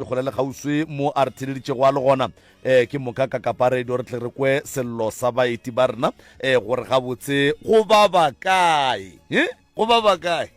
Kgole le kgauswi mo a re theleditšego a le gona. Um ke moka ka Kapa Radio re tle re kwe sello sa baeti ba rena um gore gabotse go ba ba kae. He? Go ba ba kae?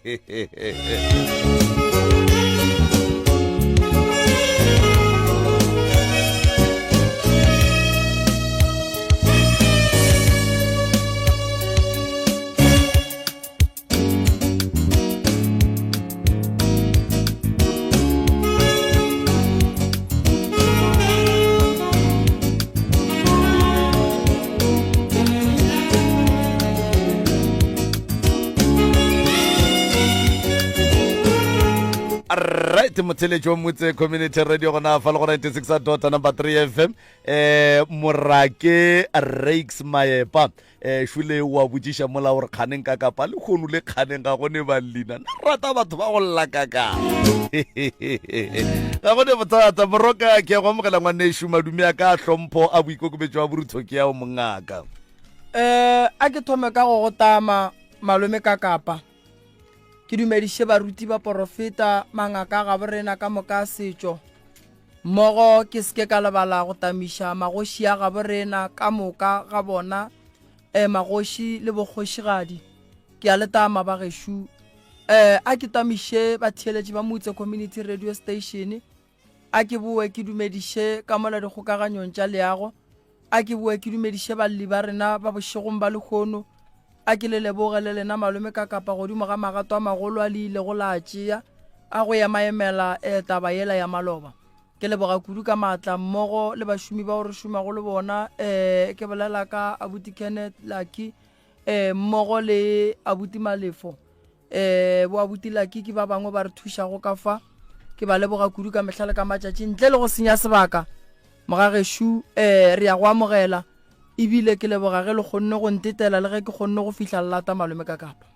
Right motheletši wa motse community radio gona fa le go 96 dot number 3 fm eh morake rakes maepa um šole wa botšiša mola gore kganeng ka kapa le kgono le kganeng ga gone ba leina na rata batho ba go lla kaka ga gone bothata moroka ke ya go amogela ngwanešu madume a ka hlompho a boikokobetšo a borutho ke yao mongaka um a ke thome ka go go tama malome ka kapa ke dumediše baruti ba porofeta mangaka ga borena ka moka a setšo mmogo ke seke ka lebala go tamiša magoši a gabo rena ka moka ga bona um magoši le bokgošigadi ke a le tama ba gešo um a ke tamiše batheeletši ba motse community radio station a ke boe ke dumediše ka mola dikgokaganyong tša leago A ke boe ke dumediše balli ba rena ba bošegong ba lehono. A ke le leboge le lena malome ka kapa godimo ga magato a magolo a le ilego la a tšea a go emaemela eh, taba yela ya maloba. Ke leboga kudu ka maatla mmogo le bašomi bao re šomago le bona eh, ke bolela ka abuti Kenneth Lucky eh, mmogo le abuti Malefo. um bo abuti Lucky ke ba bangwe ba re thušago ka fa ke ba leboga kudu ka mehla le ka matšatši ntle le go senya sebaka mogagešu um re ya go amogela ebile ke leboga ge le kgonne go ntetela le ge ke kgonne go fihla lelata malome ka kapa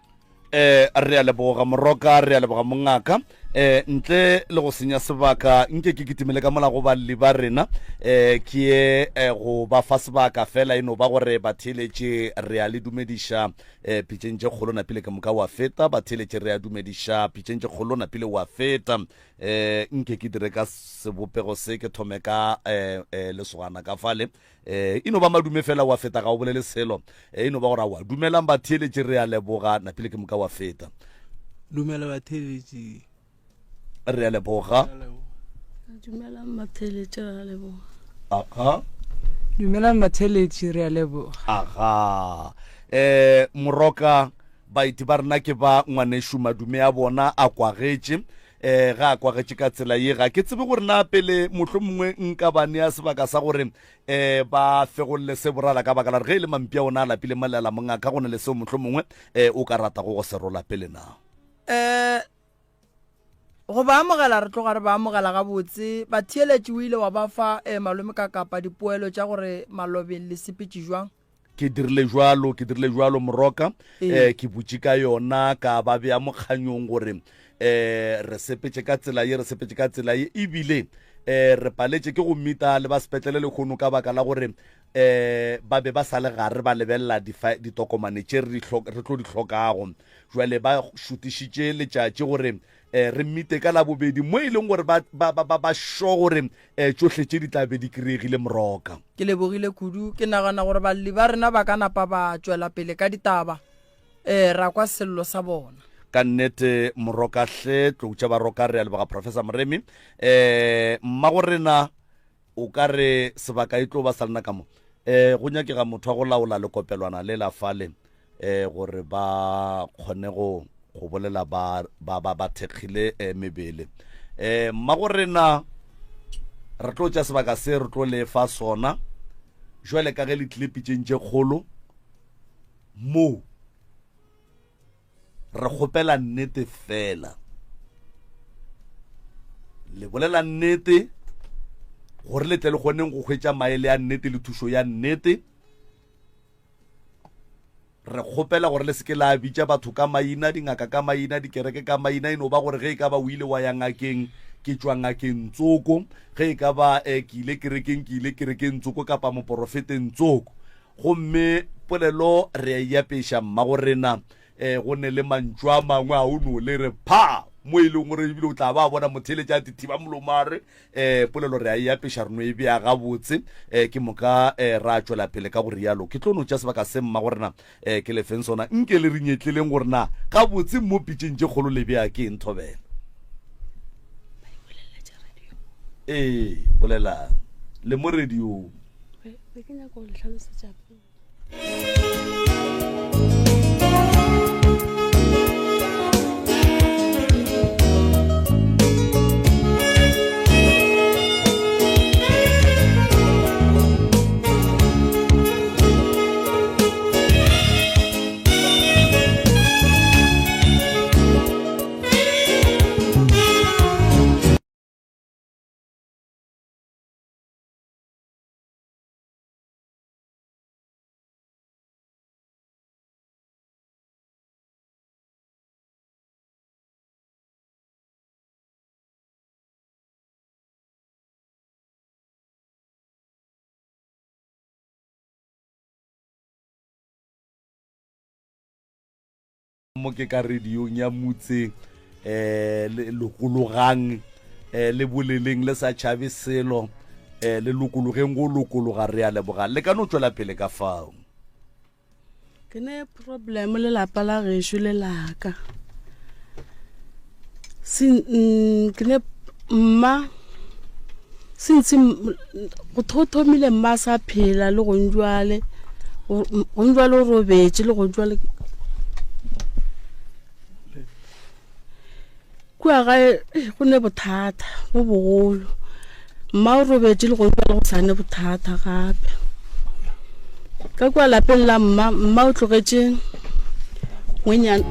eh re a leboga moroka re a leboga mongaka eh ntle le go senya sebaka nke ke kitimele ka mola go balli ba rena eh ke ye eh, go ba fa sebaka fela e no ba gore batheeletše re a le dumediša Eh, pitšeng tše kgolo napile ke moka wa feta batheeletše re a dumediša pitšeng tše kgolo napile wa feta eh nke ke dire ka sebopego se ke thome ka eh, eh lesogana ka fale eh e no ba madume fela wa feta ga o bolele selo eh, e no ba gore wa dumelang batheeletše re a leboga napile ke moka wa feta dumela batheeletše re a leboga dumelang batheletši re a leboga aha dumelang batheletši re a leboga aha eh moroka baeti ba rena ke ba ngwanešu madume a bona a kwagetše eh ga a kwagetše ka tsela ye ga ke tsebe gore na pele mohlho mongwe nka ba nea sebaka sa gore eh ba fegolle se borala ka baka la gore ge e le mampia ona a lapile malela mongaka go ne le seo mohlho mongwe eh o ka ratago go se rola pele na um go ba amogela re tloga re ba amogela gabotse batheeletši o ile wa ba fa um malome ka kapa dipoelo tša gore malobeng le sepetše jwang ke dirile jwalo ke dirile jwalo moroka um ke butše ka yona ka ba bea mokganyong gore um re sepetše ka tsela ye re sepetše ka tsela ye ebile um re paletše ke go mita le ba sepetlele lekgono ka baka la gore um ba be ba sa le gare ba lebelela ditokomane tše re tlo di hlokago Jwale ba šutišitše letšatši gore eh, re mmite ka Labobedi mo e leng gore ba, ba, ba, ba, ba sure gore eh, tšohle tše di tla be di kry-egile moroka. Ke lebogile kudu. Ke nagana gore balli ba rena ba ka napa ba tšwela pele ka ditaba, eh, ra kwa sello sa bona. Ka nnete moroka hle, tlou tša baroka re a leboga Professor Moremi. Eh, mmago rena O ka re sebaka e tlo ba sa lena ka mo. E, go nyakega motho wa go laola lekopelwana le la fale e, gore ba kgone go, go bolela ba, ba, ba, ba thekgile e, mebele. E, mmago rena re tlo tša sebaka se re tlo le fa sona jwale ka ge le tlile pitšeng tše kgolo mo. Re kgopela nnete fela. Le bolela nnete gore le tle le kgoneng go hwetša maele a nnete le thušo ya nnete. Re kgopela gore le seke la bitša batho ka maina, dingaka ka maina, dikereke ka maina. E no ba gore ge e ka ba o ile wa ya ngakeng, ke tšwa ngakeng tsoko. Ge e ka ba eh, ke ile kerekeng, ke ile kerekeng tsoko kapa moporofeteng tsoko. Gomme polelo re a e apeša mmagorena. E, go ne le mantšu a mangwe a o no le re pha! mo e leng gore ebile o tla ba bona motheeletša a tithiba molomo a re um polelo re a e apeša re no e bea gabotse um ke moka um ra tšwela pele ka go rialo. Ke tlo no tša sebaka se mma gore na um ke lefeng sona nke le re nyetleleng gore na gabotse mo pitšeng tše kgolo le bea ke eng thobela. Ee, bolelang le mo radiong. Be ke nyaka go le hlalosetša Mo ke ka radiong ya Mutse eh le lokologang eh le boleleng le sa tšhabe selo eh le lokologeng go lokologa re a leboga le ka no tšwela pele ka fao. Ke ne problem le lapa la gešo le laka. Se ke ne mma since go thomile mma sa phela le gong jwale gong jwale o robetše le gong jwale kua gae go ne bothata bo bogolo mma o robetše le gong jwale go sa ne bothata gape ka kua lapeng la mma mma o tlogetše ngwenyana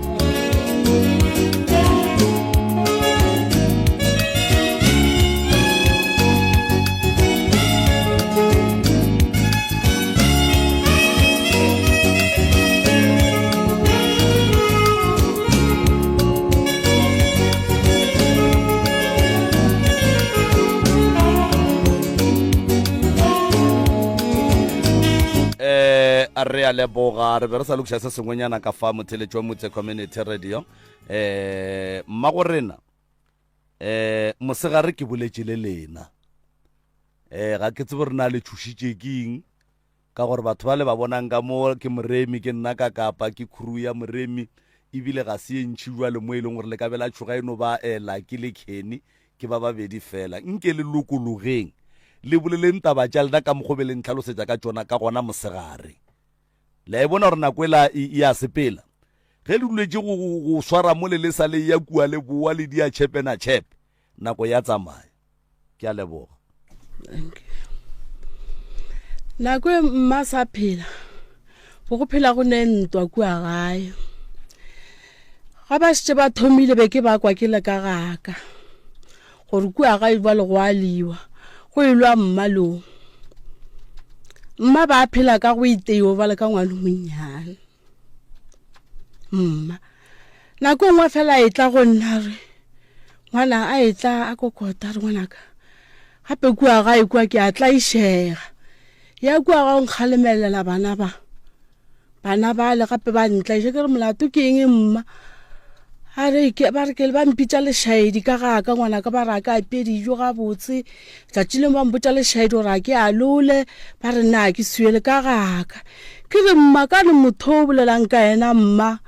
Eh, re a leboga re be re sa lokiša se sengwenyana ka fa motheletši wa motse community radio eh mmago rena eh mosegare ke boletše le lena eh ga ke tsebe re na le tšhošitše ke eng Ka gore batho ba le ba bonang ka mo ke Moremi, ke nna ka Kapa, ke crew ya Moremi, ebile ga se ye ntši bjalo mo e leng gore le ka be la tšhoga e no ba eh, Lucky le Kenny, ke ba babedi fela. Nke le lokologeng, le boleleng taba tša lena ka mokgo be le ntlhalosetša ka tšona ka gona mosegare. Le a e bona gore nako ela e, e a sepela? Ge le duletše go, go, go swara mo le le sa le ya kua le boa le dia tšhepe na tšhepe, nako ya tsamaya. Ke a leboga. Nako e mma sa phela, bo go phela go ne ntwa kua gae. Ga ba šetše ba thomile be ke ba kwa ke le ka gaka gore kua gae jwale go a liwa, go elwa mma lo. Mma ba phela ka go iteiwa bale ka ngwana o monnyane. Mma nako e nngwe fela e tla go nna re ngwana a e tla a kokota re ngwanaka gape kua gae kua ke a tlaišega ya kua ga o nkgalemelela bana ba bana ba le gape ba ntlaiša ke re molato ke eng mma a re ke ba re ke ba mpitša lešaedi ka ga ka ngwana ka ba re a ka apee dijo gabotse tšatši lengwe ba mpotša lešaedi gore a ke a lole ba re na ke swiele ka gaka Ke re, Mma, kane motho o bolelang ka yena, mma,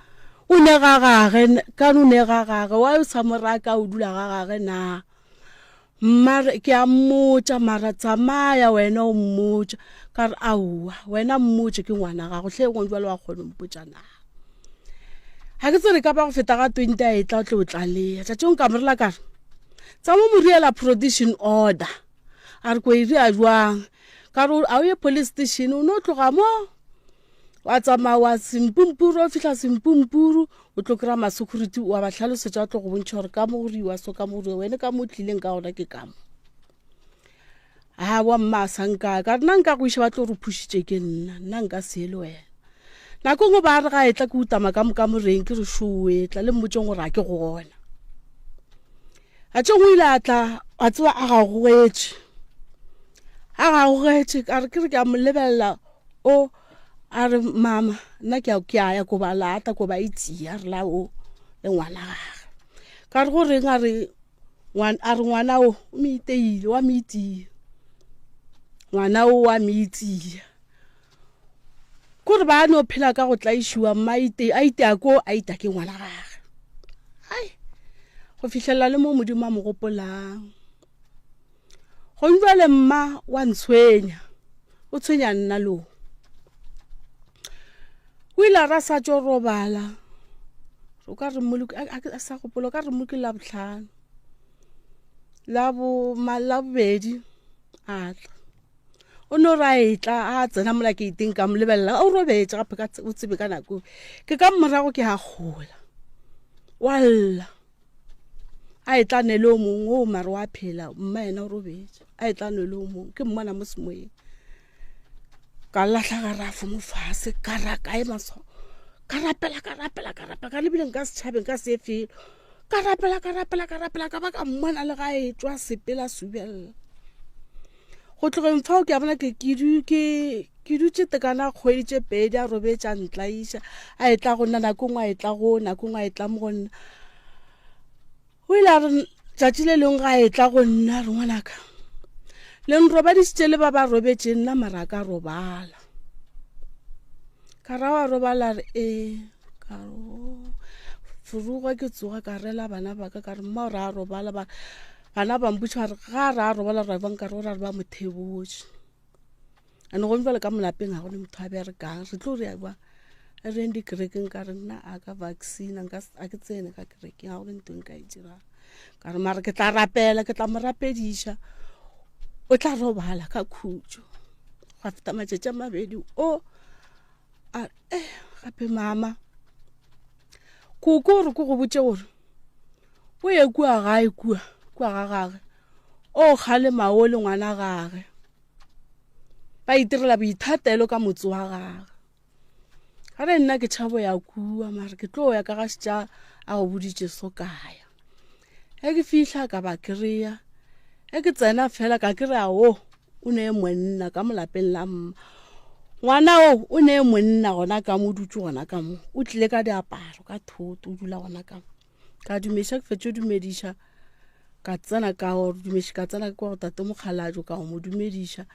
o ne ga gage, kane o ne ga gage, why o sa mo raka o dula ga gage na? Mma re, ke a mmotša, mara tsamaya wena o mmotša. Ka re, aowa, wena mmotše ke ngwana gago, hle gong jwale wa kgona o mpotša na? Ga ke tsere ka ba go feta ga 20 a etla o tle o tlalea. Tšatši nka mo rela ka re, tsa mo mo riela protection order. A re ko e ria jwang? Ka re a o ye police station o no tloga mo wa tsamaya wa sempumpuru o fihla sempumpuru o tlo kry-a ma-security wa ba hlalosetša o tlo go bontšha gore ka mo go riwa so ka mo go riwa wene ka mo o tlileng ka gona ke ka mo a wa mma a sa nka ka re nna nka go iša ba tlo re phušitše ke nna nna nka se le wena nako nngwe ba re ga e tla ke utama ka moka moreng ke re šoe tla le mmotseng gore a ke gona A tšong o ile a tla a tseba a gagogetše a gagogetše ka re ke re ke a mo lebelela o a re mama nna ke a ke a ya ko ba lata ko ba itšea re la o le ngwana gage. Ka re go reng a re a re ngwana o o mo iteile wa mo itia. Ngwana o wa mo itia. Kore ba no phela ka go tlaišiwa mma ite a itea ko a ita ke ngwana gage. Ai go fihlelela le mo Modimo a mo gopolang. Gong jwale mma wa ntshwenya o tshwenya nna lo. O ile a ra sa tšo robala o ka re mmoloki a sa gopola o ka re mmoloki la botlhano la bo la bobedi a tla o no ra etla a tsena mola ke iteng ka mo lebelela o robetše gape ka o tsebe ka nako ke ka morago ke a gola wa lla a e tla nele o mongwe o mare wa phela mma yena o robetše a e tla nele o mongwe ke mmona mo semoyeng ka lahla garafo mo fase ka ra kae maswao ka rapela ka rapela ka rapela ka lebile nka setšhabeng ka se felo ka rapela ka rapela ka rapela ka ba ka mmona le ga e tswa sepela subelela go tlogeng fao ke a bona ke ke dutše tekana kgwedi tše pedi a robetša ntlaiša a e tla go nna nako nngwe a e tla go nako nngwe a e tla mo go nna o ile a re tšatši le lengwe ga e tla go nna re ngwanaka le nrobadisitše le ba ba robetše nna mara ka robala ka ra wa robala re ee ka furuga ke tsoga ka rela bana ba ka ka re mma o re a robala ba bana ba mpotša gore ga re a robala ra bang ka re o ra re ba mo thebotše and gomme jale ka molapeng ga go ne motho a berekang re tlo re ya ba re reng dikerekeng ka re nna a ka vaccine nka a ke tsene ka kerekeng ga go ne ntho nka e dirang ka re mara ke tla rapela ke tla mo rapediša o tla robala ka khutšo gwa feta matšatši a mabedi o a eh gape mama koko gore ko go botše gore o ye kua gae kua kua ga gage o kgalema o le ngwana gage ba itirela boithatelo ka motse wa gage ga re nna ke tšhabo ya kua mare ke tlo ya ka ga šetša a go boditše so kaya ge ke fihla ka ba kry-a ge ke tsena fela ka kry-a o o ne monna ka molapeng la mma ngwana o o ne monna gona ka mo dutse gona ka mo o tlile ka diaparo ka thoto o dula gona ka mo ka dumediša ke fetše dumediša ka tsena ka go dumediša ka tsena kwa go tate mokgalajwe ka go mo dumediša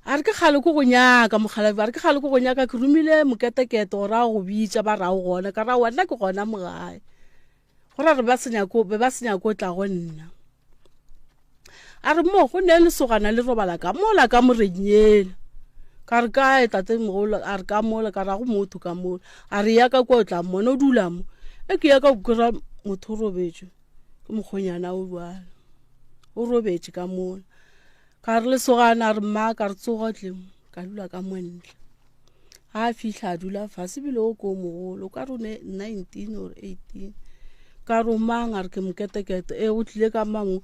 a re ke kgale ko go nyaka mokgalajwe a re ke kgale ko go nyaka ke romile moketekete gore a go bitša ba rago gona ka ra wena ke gona mogae go ra re ba senyako be ba senyako tla go nna a re mo go ne lesogana le robala ka mola ka morenyela ka re kae tate mogolo a re ka mola ka ra go motho ka mola a re ya ka kwa o tla mmona o dula mo e ke ya ka kry motho o robetše ke mokgonyana o jalo o robetše ka mola ka re lesogana a re mma ka re tsoga tle ka dula ka montle ga a fihla a dula fase bile o ko mogolo ka re ne 19 or 18 ka re mang a re ke moketekete e o tlile ka mang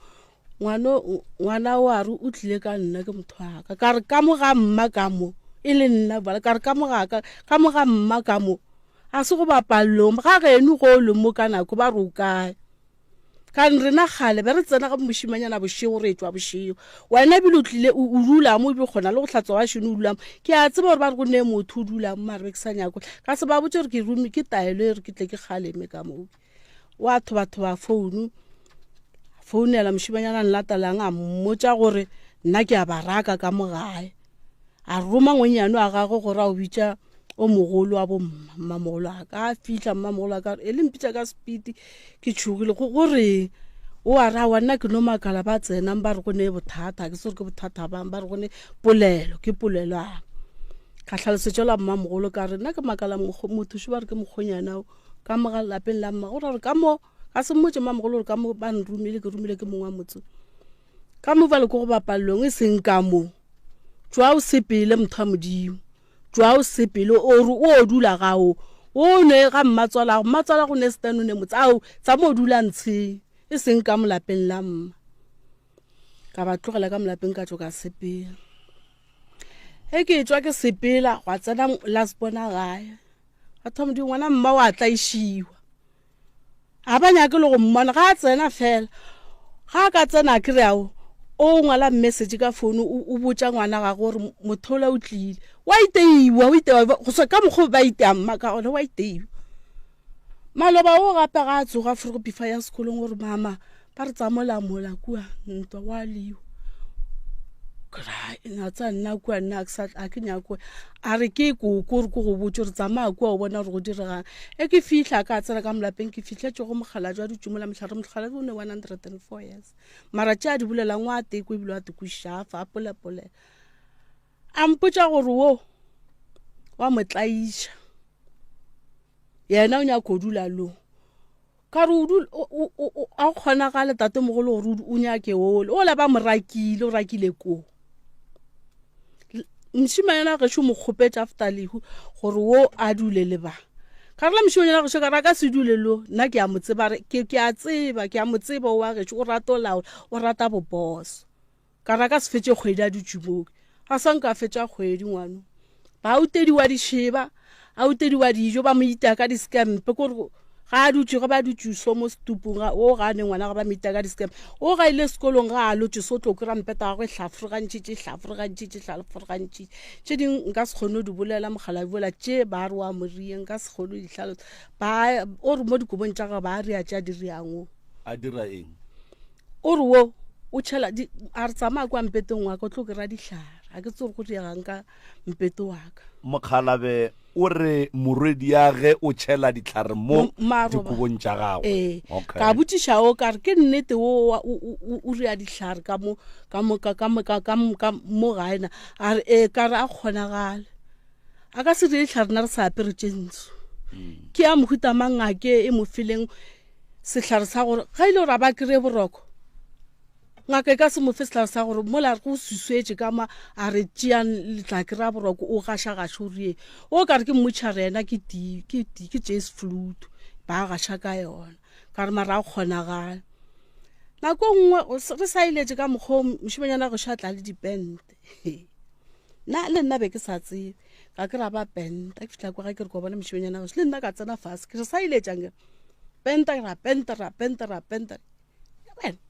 ngwana o a re o tlile ka nna ke motho wa ka ka re ka mo ga mma ka mo e le nna bala ka re ka mo ga ka ka mo ga mma ka mo a se go bapallong ga geno go le mo ka nako ba re o kae Kane rena kgale be re tsena ga mošimanyana bošego re etšwa bošego wena ebile o tlile o dula mo ebile kgona le go hlatswa wa šeno o dula mo ke a tseba gore ba re go ne motho o dula mo mare be ke sa nyako ka se ba botse gore ke rumi ke taelo e re ke tle ke kgaleme ka moo wa thobathoba founu founela mošimanyana nlatelang a mmotša gore nna ke a ba raka ka mo gae A roma ngwenyane wa gagwe gore a o bitša o mogolo wa bomma mmamogolo a ka a fitlha mmamogolo a ka e le mpitša ka sepiti ke tšhogile go goreng o a ra wa nna ke no makala ba tsenang ba re go ne bothata ke se gore ke bothata bang ba re go ne polelo ke polelo a ka tlhalosetša la mmamogolo ka re nna ke makala motho šo ba re ke mokgonyana o ka mo lapeng la mma go ra gore ka mo ga se mmotse mmamogolo gore ka mo ba nromile ke romile ke mongwe wa motse ka mo ba le ko go bapalelong e seng ka mo tšwa o sepele motho wa modimo tšwa o sepele o re o dula ga o o ne ga mmatswala mmatswala go ne setane o ne motse ao tsa mo dula ntsheng e seng ka molapeng la mma ka ba tlogela ka molapeng ka tšo ka sepela ge ke tšwa ke sepela gwa tsena lasbona gae batho ba modimo ngwana mma wa tlaišiwa Ga ba nyake le go mmona ga a tsena fela. Ga a ka tsena a kry ao o ngwala message ka phone o botša ngwana gagwe gore motho ola o tlile. Wa iteiwa, o iteiwa go ka mokgwa ba iteang mma ka gona wa iteiwa. Maloba o gape ga a tsoga forogo bifa ya sekolong gore mama ba re tsamola mola kua ntwa wa liwa. Na tsa nna kua nna a ke nyako a re ke koko re ko go botse re tsamaya kua o bona gore go diregang. E ke fihla ka tsena ka molapeng ke fitlhetse go mokgalajwe a dutse mola mohlare mokgalajwe o ne 104 years. Mara tše a di bolelang wa teko ebile wa tekwiša fa a polepolela. A mpotša gore wo wa mo tlaiša. Yena o nyaka go dula lo. Ka re a kgonagale tatemogolo gore o nyake ole. Ola ba mo rakile, o rakile ko. Mošimanyana gešo mo kgopetše after lehu gore wo a dule le ba. Ka re la mošimanyana gešo ka re a ka se dule lo, nna ke a mo tseba, ke a tseba, ke a mo tseba o wa gešo, o rata o laola, o rata boboso. Ka ra ka se fetše kgwedi a dutše moo. A sa nka fetša kgwedi ngwano. Ba utediwa dišeba, a utediwa dijo, ba mo ita ka diskempe. Kore ga a dutše, ge ba dutše so mo setupung, ga, o ga ne ngwana ga ba mo ita ka diskempe. O ga ile sekolong ga a lotše so tlo kry-a mpeta gagwe e hlafurugantšhitše, hlafurugantšhitše, hlafurugantšhitše. Tše ding nka se kgone go di bolela mokgalabje bola, tše ba re wa morie nka se kgone go di hlalosa. Ba, o re mo dikobong tša gagwe ba ria tše a di riang o. A dira eng? O re wo o tšhela di, a re tsamaya kwa mpeteng wa ka o tlo kry-a dihlare ga ke tsore go diegang ka mpete wa ka. Mokgalabe o re morwediage o tšhela dihlare mo dikobong tša gagwe. Ee, okay. Ka botšiša o ka re ke nnete o o ria dihlare ka mo ka mo ka ka ka ka mo gae na a re ee ka re a kgonagale a ka se rie dihlare na re sa apere tše ntsho mm. ke ya mohuta mang ngake e mo fileng sehlare sa gore ga ile gore a ba kry-e boroko ngaka e ka se mo fe sehlare sa gore mola go suswetše ka ma a re tšeang letla kry-a boroko o gašagaše o rie o ka re ke mmotšhare yena ke ti ke ti ke jase flute ba gaša ka yona ka re mara a kgonagale nako nngwe re sa iletše ka mokgwa o mošimanyana go šatla le dipente nna le nna be ke sa tsebe ga ke ra ba penta ke fitlha kwa ga ke re ko bona mošimanyana gešo le nna ka tsena fase ke re sa iletšang ke penta ra penta ra penta ra penta wena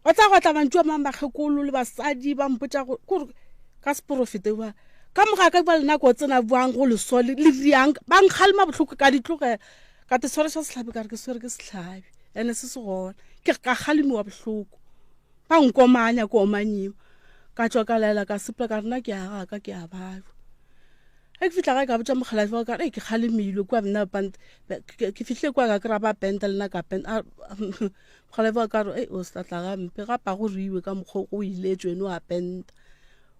o tla go tla mantšu a mang bakgekolo le basadi ba mpotša kore ka seporofete ba ka moga ka ba le nako tsena buang go leso le riang ba nkgalema bohloko ka di tlogela ka te sware sa sehlabi ka re ke swere ke sehlabi ene se se gona ke ka kgalemiwa bohloko ba nkomanya ko omanyiwa ka tšwa ka laela ka sepela ka rena ke a gaka ke a bajwa ge ke fihla gae ka botša mokgalabje wa ka re ke kgalemilwe kua nna pant ke fihlile kua ka kry-a ba penta le nna ka penta mokgalabje wa ka re o se tlatla gampe gapa go riwe ka mokgwa o iletšwe ene wa penta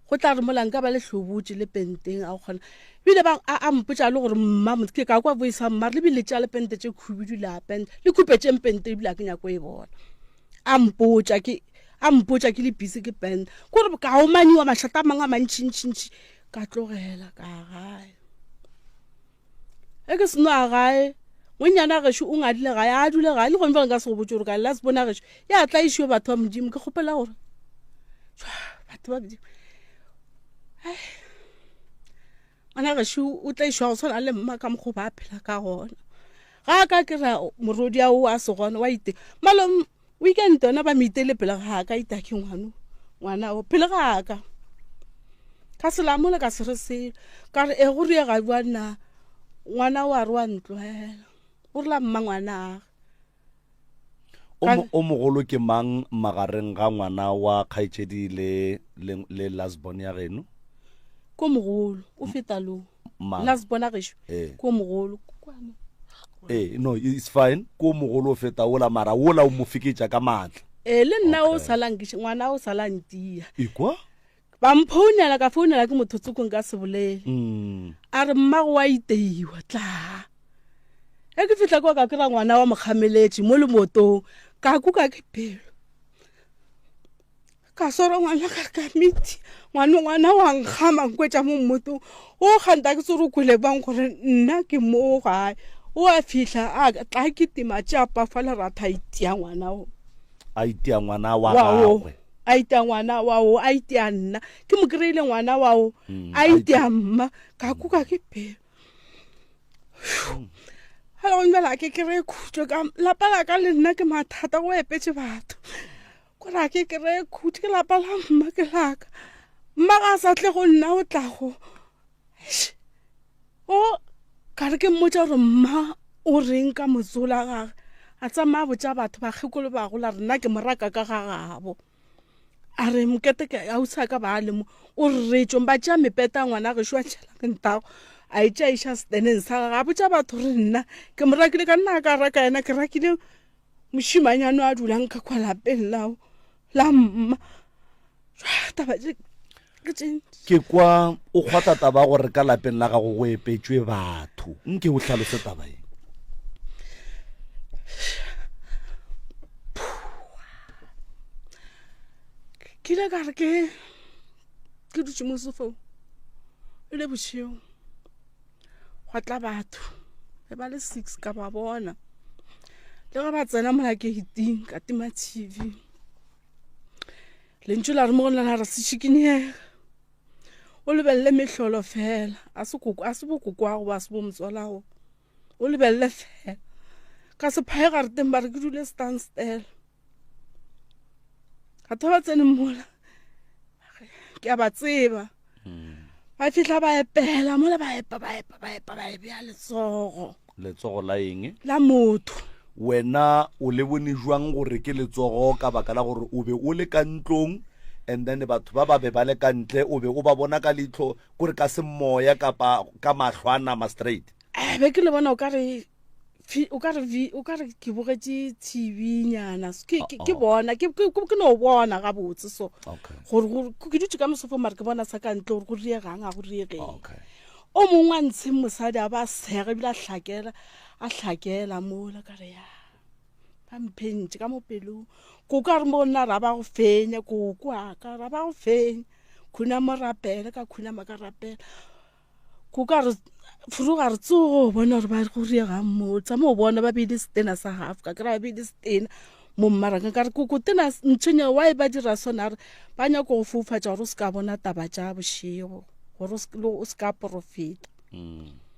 go tla re mola nka ba le hlobotše le penteng a go kgona ebile ba a mpotša le gore mma ke ka kwa voice mma re lebile tša le pente tše khubidu le a penta le khupetšeng pente ebile a ke nyako e bona a mpotša ke a mpotša ke le busy ke penta kore ka omanyiwa mašata a mangwe a mantšintšintši ka tlogela ka gae e ke seno a gae ngwenyana gešo o ngadile gae a dule gae le gone fela nka se go botse gore ka lela se bona gešo ya tla išiwe batho ba modimo ke kgopela gore batho ba modimo ngwana gešo o tla išwa go tshwana le mma ka mokgwa ba phela ka gona ga a ka kry-a morodi ao a se gona wa ite malom weekend yona ba meitele pele ga ka ita ke ngwano ngwana o pele ga ka ka se lamola ka se re selo ka re e go rie ga bua nna ngwana wa re wa ntlohela o re la mma ngwana age o mogolo ke mang magareng ga ngwana wa kgaetšedi le le le lasbon ya geno ko mogolo o feta lo lasbon a gešo eh. ko mogolo kwane ee no it's fine ko mogolo o feta ola mara ola o mo feketša ka maatla ee le nna o salang ke ngwana o salang tia ikwa ba mphounela ka founela ke motho tsokong ka se bolele mm. a re mmago wa iteiwa tla e ke fitlha kwa ka kry-a ngwana wa mokgameletše mo lemotong ka kuka ke pelo Ka swara ngwana ka ka meti ngwana ngwana wa nkgama nkwetša mo mmotong o kganta ke tsore o kwele bang gore nna ke mo gae o a fihla a tla ke tima tša pafa leratha a itia ngwana o a itia ngwana wa gagwe a itia ngwana wa o a itia nna ke mo kry-ile ngwana wa o mm, a itia mma ka kuka ke pelo ga le gone ke kry-e khutso ka lapa la ka le nna ke mathata go epetse batho Kore a ke kry-e khutšo ke lapa la mma ke laka mma ga a sa tle go nna o tla go o ka re ke mmotsa gore mma o O reng ka motsola gage? A tsamaya a botša batho bakgekolo ba gola re nna ke mo raka ka ga gabo. A re mokete ke ausi a ka ba a le mo o re re tšong ba tšea mepeta ngwana gešo a tšhela ke ntago a e tšea iša seteneng sa gage a botša batho re nna ke mo rakile ka nna ka raka yena ke rakile mošimanyane a dulang ka kwa lapeng lao la mma taba tše ke tše ke kwa o kgwata taba gore ka lapeng la gago go epetšwe batho nke o hlalose taba e ke ile ka re ke ke dutše mo sofong e le bošego gwa tla batho be ba le six ka ba bona le ge ba tsena mola geiting ka tima tv lentšu la re mo go nna la re se šikinyega o lebelele mehlolo fela a se koko a se bokoko ba se bo motswalago o lebelele fela ka se phae gare teng ba re ke dule standstill batho ba ba tseneng mola ke a ba tseba ba fitlha ba epela mola ba epa ba epa ba epa ba e bea letsogo letsogo la eng la motho wena o le bone jwang gore ke letsogo ka baka la gore o be o le ka ntlong and then batho ba ba be ba le ka ntle o be o ba bona ka leitlho kore ka semoya kapa ka mahlo a nama straight eh be ke le bona o ka re o ka re o ka re ke bogetše tv nyana ke ke bona ke ke no bona gabotse so gore gore ke dutše ka mosofo mare ke bona sa ka ntle gore go riegang a go riegeng o mongwe a ntsheng mosadi a ba sega ebile a hlakela a hlakela mola ka re ya ba mphentše ka mo pelong koko a re mo nna ra ba go fenya koko a ka ra ba go fenya khuna mo rapele ka khuna ma ka rapela ko ka re furuga re tsogo bona gore ba go riegang mo tsa mo bona ba beile setena sa half ka kry ba beile setena mo mmarakeng ka re koko tena ntshwenya why ba dira sona re ba nyako go foufatša gore o se ka bona taba tša bošego gore o se ka porofeta mm.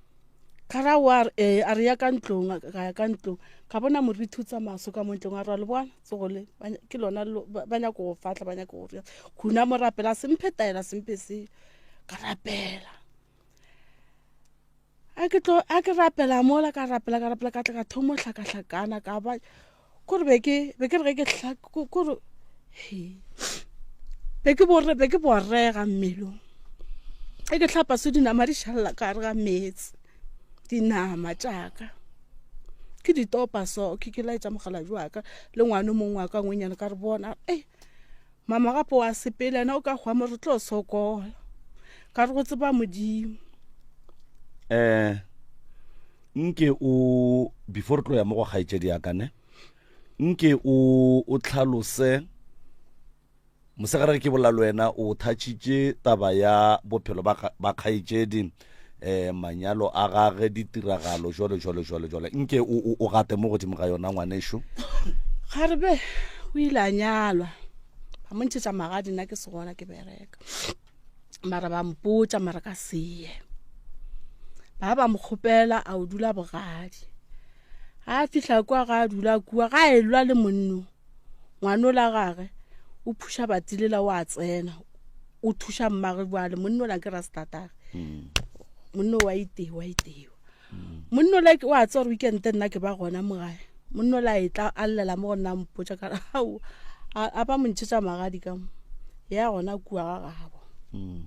ka ra wa eh, a re ya ka ntlong ka ya ka ntlong ka bona morithi o tsamaya so ka mo ntlong a re le bona tsogo le ke lona ba nyako go fatla ba nyako go ria khuna mo rapela semphe taela semphe se ka rapela a ke tlo a ke rapela mola ka rapela ka rapela ka tla ka thomo hlakahlakana ka ba kore be ke be ke re ge ke hla kore he be ke bore be ke borega mmelong e ke hlapa se dinama di šalela ka gare ga meetse dinama tšaka ke di topa so ke ke laetša mogalabi wa ka le ngwana o mongwe wa ka ngwenyana ka re bona e Mama gape wa sepela ena o ka hwa mo re tlo sokola. Ka re go tseba Modimo. Eh nke o before re tlo ya mo go kgaetšedi ya ka ne nke o o tlhalose mosegare ke bolela le wena o thatšitše taba ya bophelo ba kgaetšedi eh manyalo a gage ditiragalo jwalo jwalo jwalo jwalo nke o o gate mo godimo ga yona ngwanešu kgarebe o ile a nyalwa ba mo ntšhetša magadi nna ke se gona ke bereka mara ba mpotša mara ka seye ba ba mo kgopela a o dula bogadi ga a fihla kua ga a dula kua ga a elwa le monno ngwanola gage o phuša batilela o a tsena o thuša mmage bjale monno la ke rasetatage mm. monno wa itewa itewa mm. monno la o a tseba gore weekend nna ke ba gona mo gae monno la e tla a llela mo go nna mpotša ka ao a ba mo ntšhetša magadi ka mo ya gona kua ga gabo mm.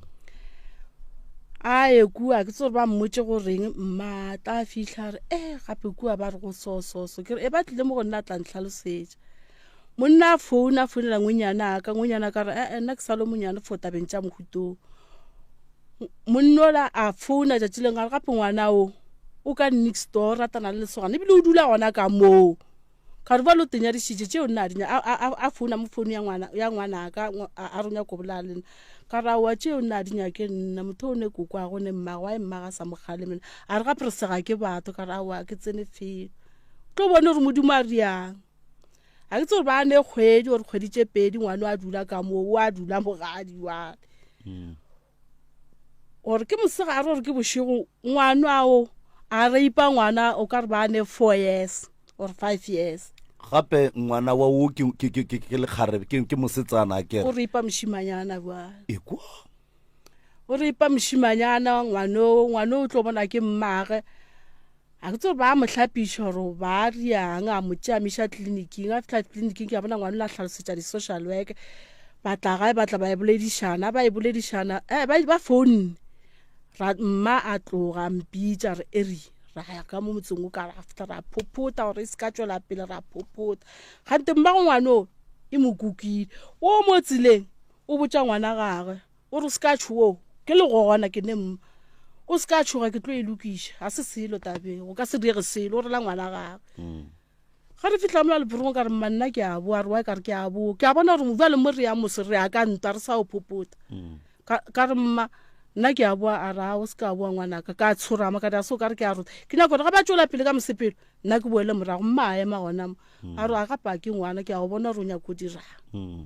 a ye kua ke tse gore ba mmotse goreng mma tla fitlha re e gape kua ba re go so so so ke re e ba tlile mo go nna tla ntlhalosetša monna a founa a founela ngwenyana ka ngwenyana ka re ee nna ke sa le monyane for tabeng tša mohutong monnola a founa tšatši leng a re gape ngwana o o ka next door ratana le lesogana ebile o dula gona ka moo ka re ba lo tenyadišitše tšeo nna a a founa mo founu ya ngwana ya ngwanaka a re nyako bolaya le nna ka ra wa tšeo nna a di nyake nna motho o ne koko a go ne mmago wa e mmaga sa mogale mena a re gape re sega ke batho ka ra wa ke tsene felo tlo bone gore modimo a riang ga ke tse gore ba ne kgwedi gore kgwedi tše pedi ngwane a dula ka moo o a dula mogadi wale mm. gore ke mosegare gore ke bošego ngwana ao a reipa ngwana o ka re ba ne four years or five years gape ngwana wa wo ke ke ke ke ke lekgarebe ke ke mosetsana ke o reipa mošimanyana bjale ekwa o reipa mošimanyana ngwano ngwano o tlo bona ke mmage. A ke tsebe ba mo hlapiša gore ba riang a mo tšea miša tleliniking a fihla tleliniking ke a bona ngwana o la hlalosetša di-social work ba tla gae ba tla ba e boledišana ba e boledišana eh, ba, ba founne ra mma a tloga mpitša re eri ra ya ka mo motseng o ka ra fihla ra phophota gore e se ka tšwela pele ra phophota gante mmago ngwana o e mo kukile o mo tseleng o botša ngwana gagwe O re o se ka tšhoga, ke le gona ke ne mma. O se ka tšhoga ke tlo e lokiša, ga se selo tabeng, go ka se diege selo, o rela ngwana gagwe. Mm. Ga re fihla mola lephorong ka re mma nna ke a boa, re wa ka re ke a boa. Ke a bona gore bjale mo re ya mose re ya ka ntwa re sa o phopota. Mm. Ka, ka re mma nna ke a boa a re a o se ka boa ngwanaka ka tshorama ka dira seo ka re ke a rota. Ke nyaka gore ga ba tšwela pele ka mosepelo nna ke boele morago mma a ema gona mo. Mm. A re a gapa ke ngwana ke a go bona gore o nyaka go dirang. Mm.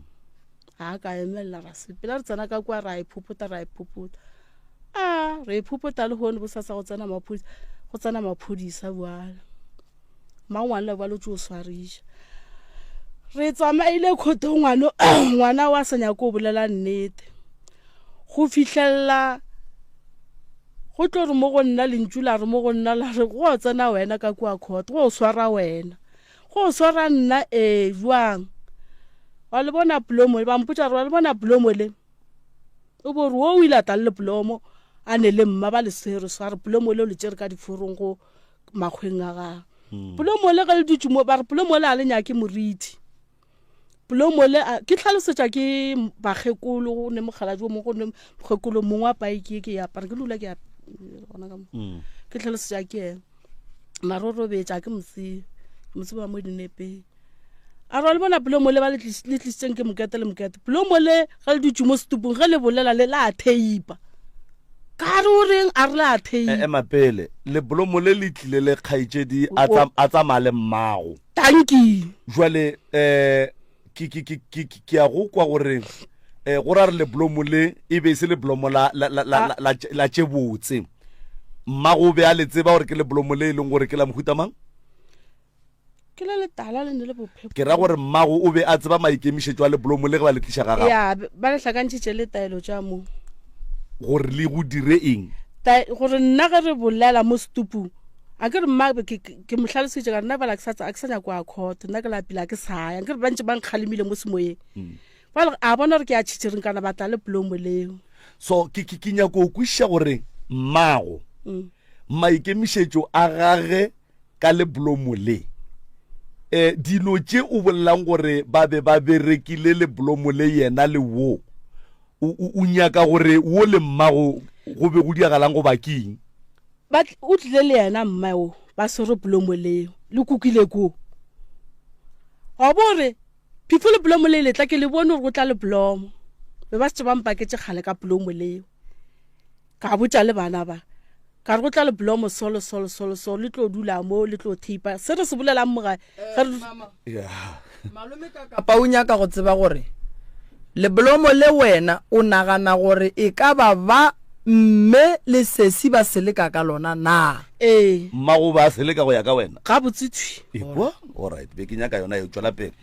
Ga a ka emelela ra sepela re tsena ka kua ra e phopota ra e phopota. A re e phopota le gone bosasa go tsena maphodisa go tsena maphodisa bjale. Mangwana bjale o tšo swariša. Re tsamaile khotong ngwana ngwana wa sa nyake go bolela nnete. Go fihlelela go tlo re mo go nna lentšu la re mo go nna la re go tsena wena ka kua court go swara wena. Go swara nna ee jwang? Wa le bona plomo ba mpotša gore wa le bona plomo le o bo re wo o ile a tla le plomo a ne le mma ba le swere so a re plomo le o le tšere ka diforong go makgweng a gagwe hmm. plomo le ge le dutše mo ba re plomo le a le nyake moriti plomo le ke tlhalosetša ke bakgekolo go ne mokgaladi o mongwe go ne mokgekolo mongwe wa paiki ke apara ke lula ke gona ka mo hmm. ke tlhalosetša ke ena mare o robetša ke motsebe ke motsebe wa mo dinepeng a re le bona polomo le ba le tlisitseng ke mokete le mokete polomo le ge le dutse mo setupong ge le bolela le la theipa ka re o reng a re la theipa e, ema pele lebolomo le le tlile le kgaetšedi a tsamaya le mmago tanki jwale um ke ke ke ke ke a go kwa gore eh go ra re leblomo le e be e se leblomo la la la la la la tše botse mmago o be a le tseba gore ke leblomo le e leng gore ke la mohuta mang ke le letala le ne le bophepo ke ra gore mmago o be a tseba maikemišetšo a leblomo le ge ba le tliša ga gago ya ba le hlakantšhitše le taelo tša mo gore le go dire eng gore nna ge re bolela mo setupung A ke re mma ke, ke, ke mo hlaloseditše ka re nna bala ke sa a ke sa nyako ya court nna ke lapile a ke sa ya nke re ba ntše ba nkgalemile mo semoyeng mm. bale a bona gore ke ya tšhitšhiring kana batla le plomo leo so ke, ke, ke nyako o kwešiša gore mmago mm. maikemišetšo a gage ka leblomo le eh dilo tše o bolelang gore ba be ba berekile leblomo le yena le wo o nyaka gore wo le mmago go be go diagalang go bakeng Ba o tlile le yena mma o ba swere polomo leo le kukile ko. Wa bo re phifo le polomo le letla ke le bone gore go tla le polomo. Be ba setse ba mpaketše kgale ka polomo leo. Ka botša le bana ba. Ka re go tla le polomo solo solo solo solo le tlo dula mo le tlo theipa. Se re se bolelang mo gae. Eh, Yeah. Malome Kakapa o nyaka go tseba gore leblomo le wena o nagana gore e ka ba ba mme le sesi ba seleka ka lona na? Ee. Mmago ba seleka go ya ka wena? Gabotse thwi. Ekwa? Alright, be ke nyaka yona e tšwela pele.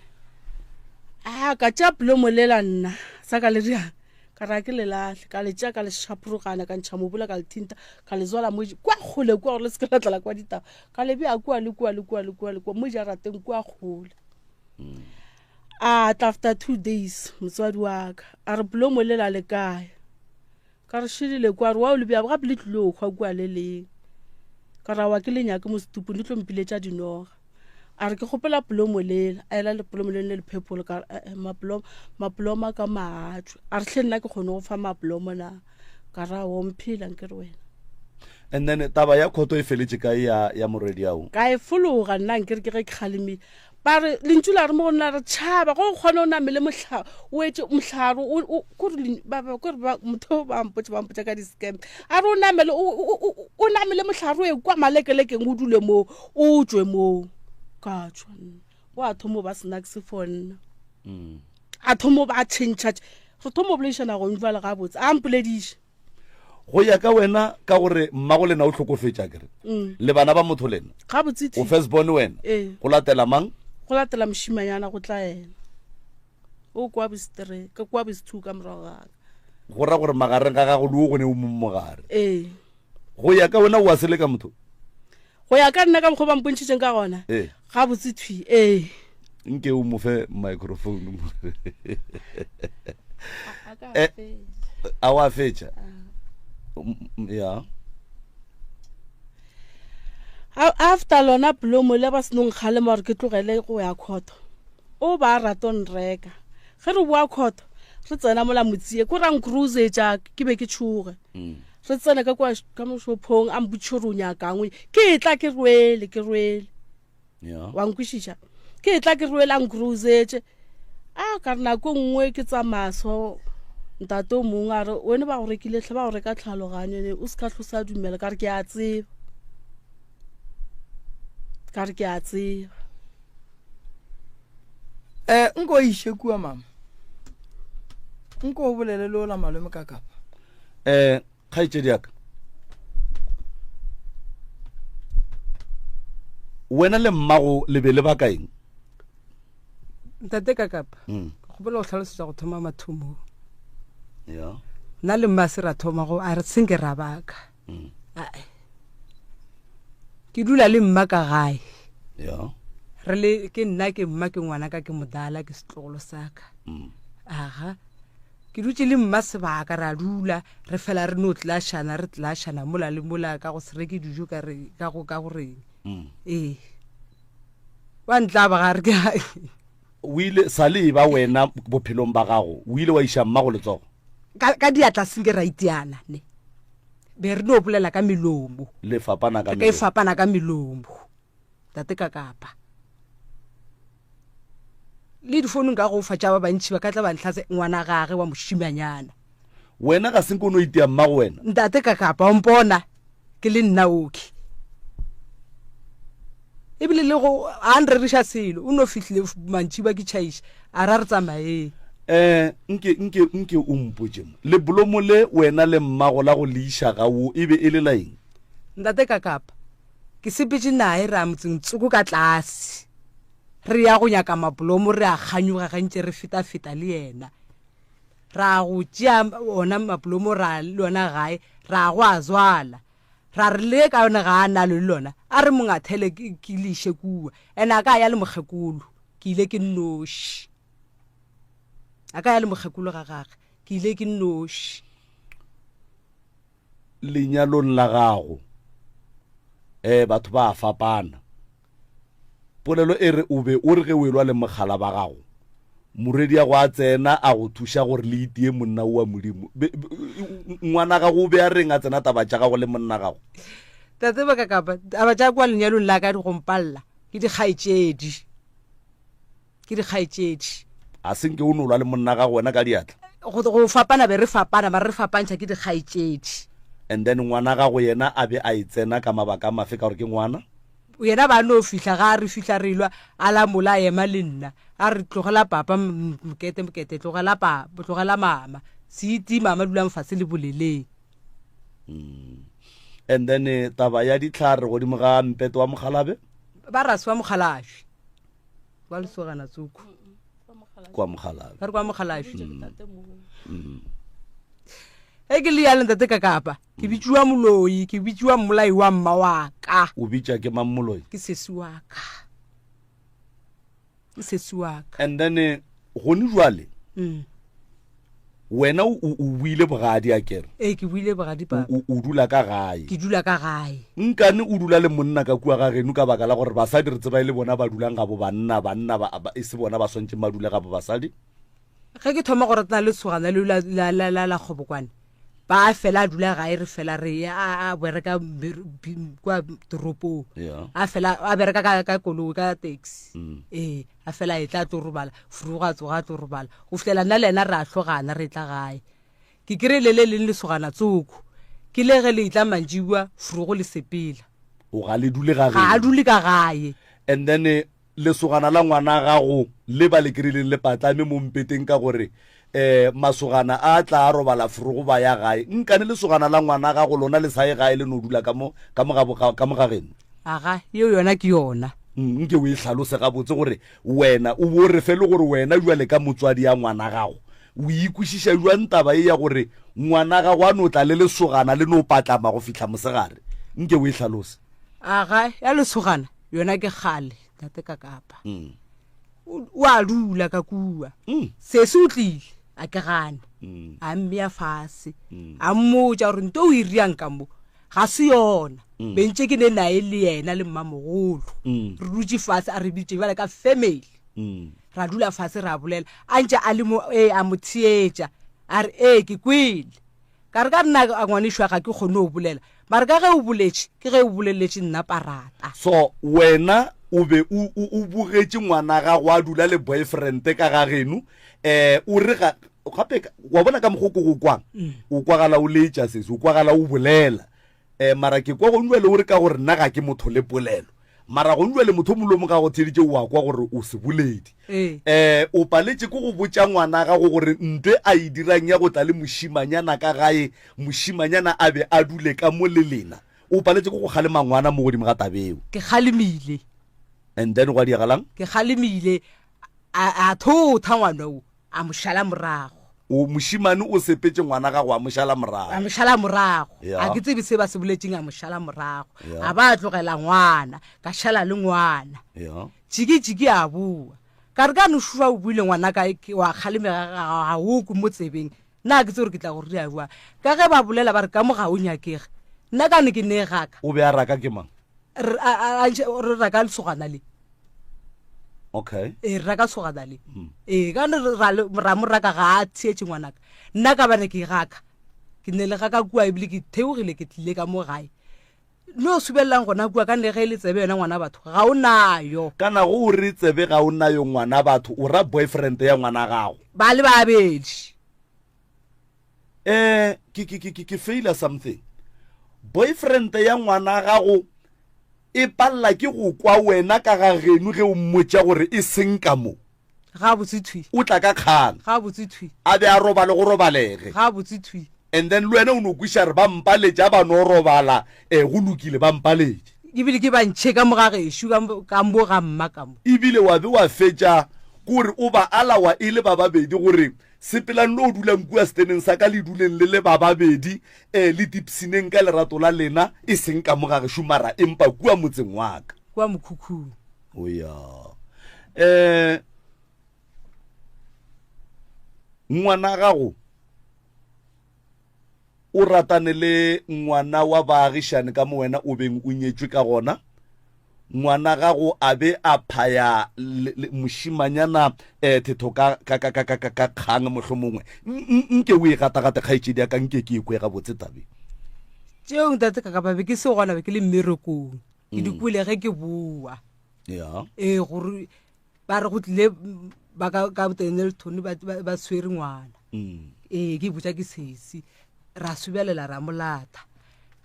A ka tšea plomo lela nna sa ka le riang ka ra ke le lahle ka le tšea ka le šaphorogana ka ntšha mobola ka le thinta ka le zwala mo kwa kgole kua gore le se ke la tlala kwa ditaba ka le bea kua le kua le kua le kua le kua mo jarateng kua kgole a tla after two days motswadi wa ka a re plomo le la le kae ka re šedile kwa re wa o le bea gape le tlile o kgwa kua le leng ka ra wa ke le nyake mo setupung di tlo mpiletša dinoga a re ke kgopela plomo lela a ela leplomo le le lephepolo ka re eh, maplomo maplomo a ka maatšwe a re tlhe nna ke kgone go fa maplomo na ka ra o mphela nke re wena and then taba ya khoto e feletše kae ya ya morwedi ao ka e fologa nna nke re ke ge ke kgalemile ba re lentšu la re mo go nna re tšhaba go kgone o namele mohlare o etse mohlare kore motho ba mpotsa ba mpotsa ka di-scam a re o namele o namele mohlare o ye kwa malekelekeng o dule moo o tswe moo ka tswa nna wa thomo ba snacks for nna mm. a thomo ba tšhentšha re thomo boledišana gong jale gabotse a mpolediše go ya ka wena ka gore mmago lena o hlokofetša kere mm. le bana ba motho lena gabotse o first born wena ee. go latela mang go latela mošimanyana go tla ena o kwa bostre ka kwa bostwo ka morago gaka go ra gore magareng ga gago le o gone o mong mogare ee go ya ka wena o a seleka motho. Go ya ka nna ka mokgwa ba mpontšhitšeng ka gona. Ee. Gabotse thwi, ee. Nke o mo fe microphone. Eh, a wa fetša? Ya. After lona blomo le ba senong kgalema gore ke tlogele go ya khoto. O ba rato nreka. Ge re boa khoto, re tsena mola motsie, ko ra nkruzetša ke be ke tšhoge. Mm. Re tsena ka kwa ka mošophong a mpotšiše gore o nyakang. Ke tla ke rwele, ke rwele. Yeah. Wa nkwešiša? Ke tla ke rwele a nkruzetše. A ka re nako nngwe ke tsamaya so ntate o mongwe a re wene ba go rekile tlhe ba go reka tlhaloganyo ne o se ka hlosa dumela ka re ke a tseba. Ka re ke a tseba. Eh, nko o iše kua mama. Nko o bolele le ola malome ka kapa. Eh, kgaetšedi ya ka. Wena le mmago le be le baka eng? Ntate ka kapa. Mm. Ke kgopela go hlalosetša go thoma mathomong. Ya. Nna le mma se ra thoma go a re senke ra baka. Mm. Ae. Ke dula le mma ka gae. Ya. Re le ke nna ke mma ke ngwana ka ke modala ke setlogolo sa ka. Mm. Aga. Ke dutše le mma sebaka ra dula re fela re no tlashana re tlashana mola le mola ka go se reke dijo ka re ka go ka go reng. Mm. Ee. Wa ntlaba ga re ke O ile sa le ba wena bophelong ba gago o ile wa iša mma go letsogo. Ka ka diatla senke ra itiana ne. Be re no bolela ka melomo. Le fapana ka Re ka e fapana ka melomo. Tate ka kapa. Le difounung ka go fa tša ba bantši ba ka tla ba ntlhatse ngwana gage wa mošimanyana. Wena ga senke o no itia mmago wena. Ntate ka kapa o mpona ke le nna okay. Ebile le go a nreriša selo o no fihlile mantši ba ke tšhaiša a ra re tsamaeng. Eh nke nke nke o mpotše mo lebolomo le wena le mmago la go le iša ga wo e be e le la eng? Ntate ka kapa ke sepetše naye re ya motseng tsoko ka tlase re ya go nyaka mabolomo re a kganyoga ge ntše re feta feta le yena. Ra go tšea ona mabolomo ra le ona gae ra go a zwala. Ra re le ka yone ga a nalo le lona a re mongathele ke le iše kua. Ene a ka ya le mokgekolo ke ile ke nnoši. A ka ya le mokgekolo ga gage ke ile ke nnoši. Lenyalong la gago eh batho ba a fapana. Polelo e re o be o re ge o elwa le mogala ba gago, morwedi ya go a tsena a go thuša gore le itie monna oa Modimo. Ngwana gago o be a reng a tsena taba tša gago le monna gago? Tate ba ka kapa taba tša kwa lenyalong la ka di go mpalla ke dikgaetšedi. Ke dikgaetšedi. A se nke o no lwa le monna gago wena ka diatla? Go, go fapana be re fapana, mara re fapantšha ke dikgaetšedi. And then ngwana gago yena a be a e tsena ka mabaka a mafe ka gore ke ngwana? Yena ba no fihla ga re fihla re lwa, a lamola a ema le nna. A re tlogela papa mokete mokete, tlogela papa, tlogela mama. Se iti mama dulang fase le boleleng. Mm. And then eh, taba ya ditlhare godimo ga mpete wa mokgalabe? Ba rase wa mokgalabje. Wa lesogana tsoko. Kwa mokgalabje. Ba re kwa mokgalabje. Mm. E ke le yalo ntate ka kapa. Ke bitšiwa moloi, ke bitšiwa mmolai wa mma wa ka. O bitša ke mang moloi? Ke sesi wa ka. Ke sesi wa ka. And then eh, gone jwale. Mm. Wena o, o, o buile bogadi a kere? Ee, ke buile bogadi papa. O, o, o dula ka gae. Ke dula ka gae. Nkane o dula le monna ka kua ga geno ka baka la gore basadi re tseba e le bona ba dulang gabo banna, banna ba, ba, e se bona ba swanetšeng ba dule gabo basadi? Ge ke thoma go ratana le lesogana leo la, la, la, la, la Kgobokwane, ba fela a dula gae re fela re a, a bereka kua toropong. Yeah. A fela a bereka ka, ka koloi, ka taxi. Mm. Ee. A fela a etla a tlo robala, Frugo a tsoga a tlo robala. Go fihlela nna le yena re a hlogana re etla gae. Ke kry le le leng lesogana tsoko. Ke le ge le etla mantšibua, Frugo le sepela. O ga le dule ga Ga a geno. dule ka gae. And then lesogana la ngwana gago le ba le kry-ileng le patlame mo mpeteng ka gore um masogana a tla a robala Frugo ba ya gae. Nkane lesogana la ngwana gago lona le sa ye gae le no dula ka mo, ka mo ga bo, ka mo ga geno? Aga, yeo yona ke yona. Nke o e hlalose gabotse gore wena o bo re fe le gore wena bjale ka motswadi ya ngwana gago o ikwešiša bjang taba ye ya gore ngwana gago a no tla le lesogana le no patlama go fihla mosegare. Nke o e hlalose. Aga ya lesogana yona ke kgale tate ka kapa. O a dula ka kua. Sesi o tlile a ke gane. A mmea fase. A mmotša gore nto o e riang ka mo ga se yona. Bentše ke ne nae le yena le mmamogolo. Re dutše fase a re bitše bjale ka family. Ra dula fase ra bolela. A ntše a le mo ee a mo theetša. A re ee ke kwele. Ka re ka nna a ngwanešu ga ke kgone go bolela. Mare ka ge o boletše, ke ge o boleletše nna parata. So wena o be o, o, o bogetše ngwana gago a dula le boyfriend ka ga geno, eh, o re ga, gape ka, wa bona ka mokgwa o ke go kwang, o kwagala o letša sesi, o kwagala o bolela. Eh, mara ke kwa gong jwale o re ka gore nna ga ke motho le polelo. Mara gong jwale motho o mongwe le o mongwe ga go theeditše o a kwa gore o seboledi. Ee. Eh, o paletše ke go botša ngwana gago gore ntwe a e dirang ya go tla le mošimanyana ka gae, mošimanyana a be a dule ka mo le lena. O paletše ke go kgalema ngwana mo godimo ga tabeo. Ke kgalemile. And then gwa diagalang? Ke kgalemile, a, a thotha ngwana o. A mo šala morago. O, mošemane o sepetše ngwana gago a mo šala morago. A mo šala morago. Ya. A ke tsebe se ba se boletšeng a mo šala morago. Ya. A ba a tlogela ngwana, ka šala le ngwana. Ya. Tšiki tšiki a boa. Ka re ka no šuša o buile ngwana ka ke wa kgalemega ga ga o kwe mo tsebeng. Nna ga ke tsebe gore ke tla go ria bjang. Ka ge ba bolela ba re ka mo ga o nyakege. Nna ka ne ke ne gaka. O be a raka ke mang? Re a a a re raka lesogana le. Okay. Ee, re raka sogana le. Mm. Ee, ka ne ra ra mo raka ga a theetše ngwanaka. Nna ka bane ke gaka. Ke ne le gaka kua ebile ke theogile ke tlile ka mo gae. No subelelang gona kua ka ne ge e le tsebe yona ngwana batho ga o nayo. Kana go o re tsebe ga o nayo ngwana batho o ra boyfriend ya ngwana gago. Ba le babedi. Eh, ke ke ke ke faila something. Boyfriend ya ngwana gago e palela ke go kwa wena ka ga geno ge o mmotša gore e seng ka mo. Gabotse thwi. O tla ka kgang. Gabotse thwi. A be a robale go robalege. Gabotse thwi. And then le wena o no kwiša re ba mpaletše a ba no robala, eh, go lokile ba mpaletše. Ebile ke ba ntšhe ka mo ga gešo, ka mo, ka mo ga mma ka mo. Ebile wa be wa fetša kore o ba alawa e le ba babedi gore Sepelang lo dulang kua seteneng sa ka le duleng le le ba babedi, ee, le tipshineng ka lerato la lena, e seng ka mo ga gešo mara empa kua motseng wa ka. Kua mokhukhung. O ya. Eh, ngwana gago o ratane le ngwana wa baagišane ka mo wena o beng o nyetšwe ka gona ngwana gago a be a phaya mošimanyana um thetho ka ka ka ka ka ka ka kgang mohlomongwe nke o e gatagate kgaetšedi ya ka nke ke e kwe gabotse tabe tšeo ntate ka ka ba be ke se gona be ke le mmerekong ke di kwele ge ke boa ya ee gore ba re go tlile ba ka ka Dennilton ba ba tshwere ngwana mm. ee ke botša ke sesi ra subelela ra molata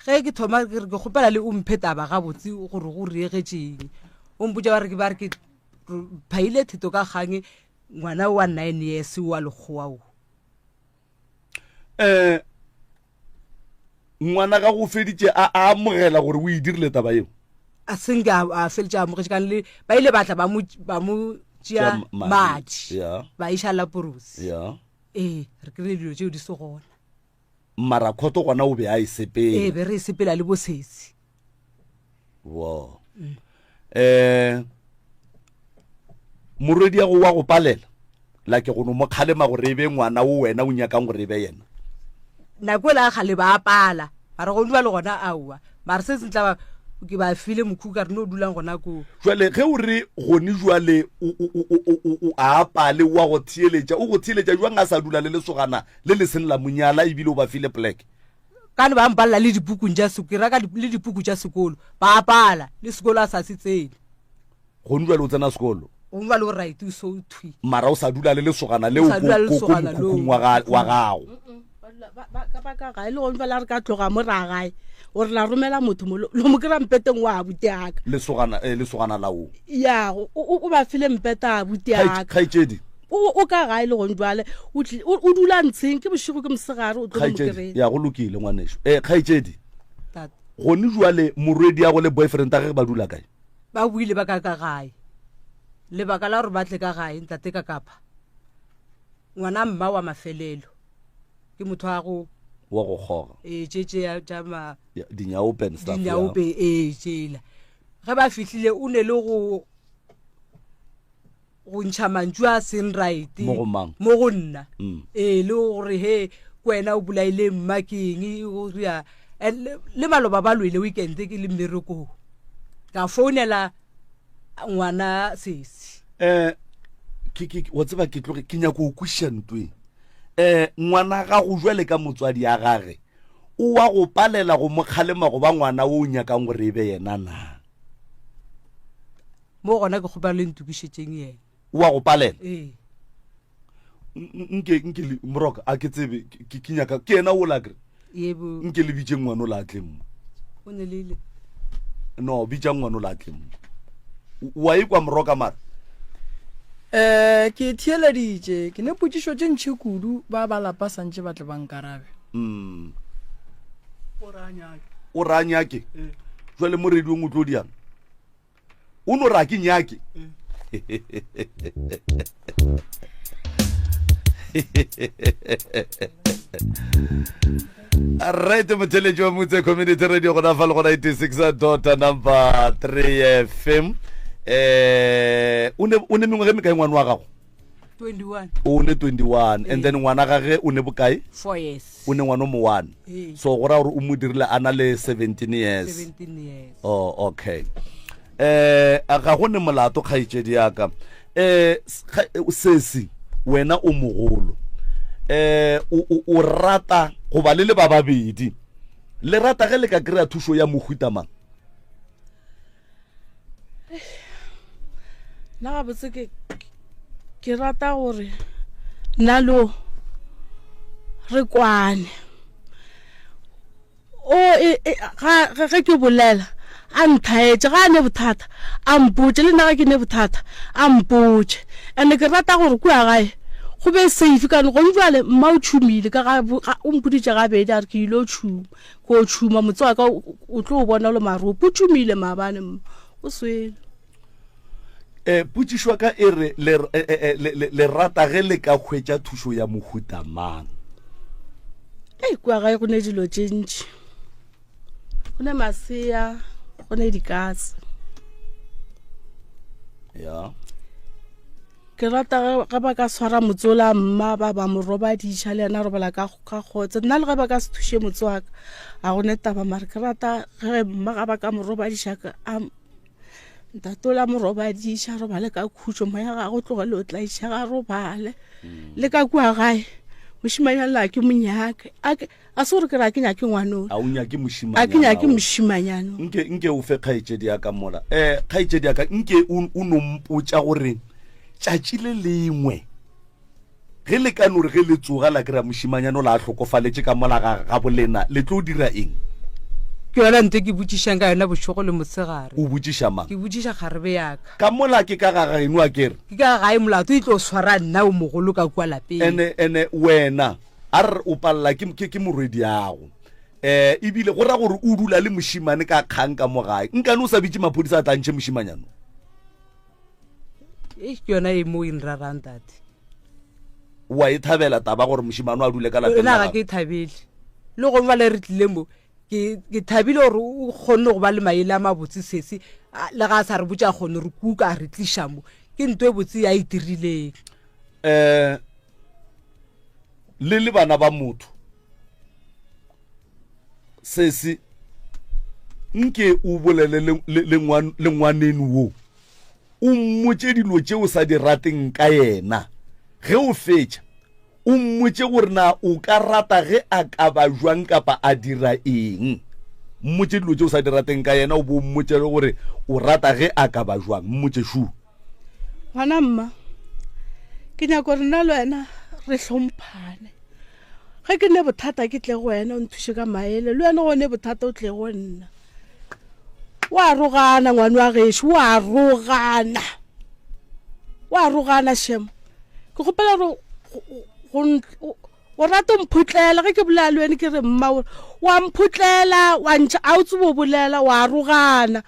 ge ke thoma ke re ke kgopela le o mphe taba gabotse gore go riegetšeng o mpotša ba re ke ba re ke phaile theto ka kgang ngwana wa nine years wa lekgowa o um ngwana ga go feditše a a amogela gore o e dirile taba eo a senke a a feletše a amogetše kane le ba ile ba tla ba mo ba mo tšea Tšea madi. madi Ya. ba iša laporosi ya ee re kry-ile dilo tšeo di se gona mara khoto gona o be a e sepela ee be re e sepela le bosesi wo um morwedi ya go wa go palela la ke go no mo kgalema gore e be ngwana o wena o nyakang gore e be yena nako e la gale ba pala mara go dula le gona aowa mara se sentla ba ke ba file mokhu ka re no dulang gona koo jwale ge o re gone jwale o a pale wa go theeletša o go theeletša jwang a sa dula le lesogana le le seng la monyala ebile o ba file pleke Kane ba mpalela le dipukung tša sekolo, ke reka le dipuku tša sekolo, ba pala, le sekolo a sa se tsene. Gone jwale o tsena sekolo? Gone jwale o right, o so thwi. Mara o sa dula le lesogana leo ko mokhukhung wa gago. Ka ba ka gae, le gone jwale a re ka tloga mo ra gae, gore la romela motho mo, lo mo kry-a mpeteng wa abuti aka. Lesogana, eh, lesogana la o. Ya, o ba file mpeta abuti aka. Kgaetšedi. O ka gae le gone jwale, o tli, o dula ntsheng, ke bošego ke mosegare, o tlo mo Kgaetšedi, ya go lokile ngwanešu. Eh, kgaetšedi. Tate. Gone jwale morwedi ya go le boyfriend ya gage ba dula kae? Ba buile ba ka ka gae. Lebaka la gore ba tle ka gae, ntate ka kapa. Ngwana mma wa mafelelo. Ke motho wa go. Wa go kgoga. Ee, tše tše tša ma dinyaope and stuff. Dinyaope ee tšela. Ge ba fihlile o ne le go go ntšha mantšu a seng right mo go mang mo go nna mm. ee le gore he wena o bolaile mma ke eng o ria le maloba ba lwele weekend ke le mmerekong ka founela ngwana sesi eh ke ke wa tseba ke tloge ke nyako o kwiša ntweng eh ngwana gago jwale ka motswadi ya gage o wa go palela go mo kgalema go ba ngwana o nyakang gore e be yena na mo gona ke kgopela le ntokišetšeng yena o wa go palela ee nke nke moroka a ke tsebe ke nyaka ke yena o la kere yebo nke le bitše ngwana o la tle mo o ne le no bitša ngwana o la tle mo wa ikwa moroka mara um ke theeleditše ke ne potšišo tše ntšhi kudu ba ba lapa santše ba tle ba nkarabe mm. o ra nyake jale mo radiong o tlo diang o no ra ke nyake right motheletši wa motse community radio gona fa le gona 86 dot number 3 fm eh o ne mengwaga e mekae ngwane wa gago 21 o ne 21 and then ngwana gage o ne bokae 4 years o ne ngwana o mo one Ee. so go raya gore o mo dirile a na le 17 years 17 years oh okay eh a ga go ne molato kgaetšedi yaka eh s- kga- eh, sesi wena o mogolo eh o o- o rata goba le le ba babedi le rata ge le ka kry-a thušo ya mohuta mang nna gabotse ke ke rata gore nna lo re kwane o e, e, ga ge ke bolela a nthaetše ga a ne bothata a mpotše le nna ga ke ne bothata a mpotše and ke rata gore kua gae go be safe kane gone jale mma o tšhumile ka ga o mpoditše gabedi a re ke ile o tšhuma Ko tšhuma motse wa ka o tlo o bona le maropo. O tšhumile maabane mma. O swele. Eh, potšišo ka e re le, eh, eh, eh, le, le, le rata ge le ka hwetša thušo ya mohuta mang? Ei, kua gae go ne dilo tše ntši. Go ne masea, go ne dikatse. Ya. Ke rata ge, ge ba ka swara motsola mma ba ba mo robadiša le yena a robala ka, ka kgotso. Nna le ge ba ka se thuše motse wa ka ga go ne taba, mare ke rata ge mma ga ba ka mo robadiša ka a ntatola mo robadiša a robale ka khutšo, moya ga go tlogele o tlaišega a robale. Le ka kua gae mošimanyana ke mo nyake a ke A se gore ke re a ke nyake ngwanone. A o nyake mošimanyana? A ke nyake mošimanyana. Nke, nke o fe kgaetšedi ya ka mola. Eh, kgaetšedi ya ka, nke o, o no mpotša gore tšatši le lengwe ge le ka no re ge le tsoga la kry-a mošimanyana o la a hlokofaletše ka mola ga, ga bolena, le tlo dira eng? Ke yona nto ke botšišang ka yona bošego le motshegare. O botšiša mang? Ke botšiša kgarebe ya ka. Ka mola ke ka ga geno a kere? Ke ka ga gae molato e tlo swara nna o mogolo ka kua lapeng. Ene, ene wena A re o palela ke, ke, ke morwediago. Eh, ebile go ra gore o dula le mošimane ka kgang ka mo gae. Nkane o sa bitše maphodisa a tla ntšhe mošimanyano? E ke yona e mo e nrarang tate. Wa e thabela taba gore mošimane a dule ka lapeng la ga ke e thabele. Le gongwe bale re tlile mo ke ke thabile gore o kgonne go ba le maele a mabotse sesi le ga a sa re botša kgone re kuka a re tliša mo ke nto e botse ya e dirileng. Eh le le bana ba motho sesi nke o bolele le ngwaneno wo o mmotše dilo tše o sa di rateng ka yena ge o fetša o mmotše gore na o ka rata ge a ka ba jwang kapa a dira eng mmotše dilo tše o sa di rateng ka yena o bo o mmotše le gore o rata ge a ka ba jwang mmotše shu Ngwana mma, ke nyaka gore nna le wena re hlomphane. Ge ke ne bothata ke tle go wena o nthuše ka maele, le wena go ne bothata o tle go nna. O a rogana ngwana wa gešo, o a rogana. O a rogana shem. Ke kgopela gore go O rata o mphotlela ge ke bolela le wene ke re mma wa mphotlela wa ntšha a o tsebo o bolela wa rogana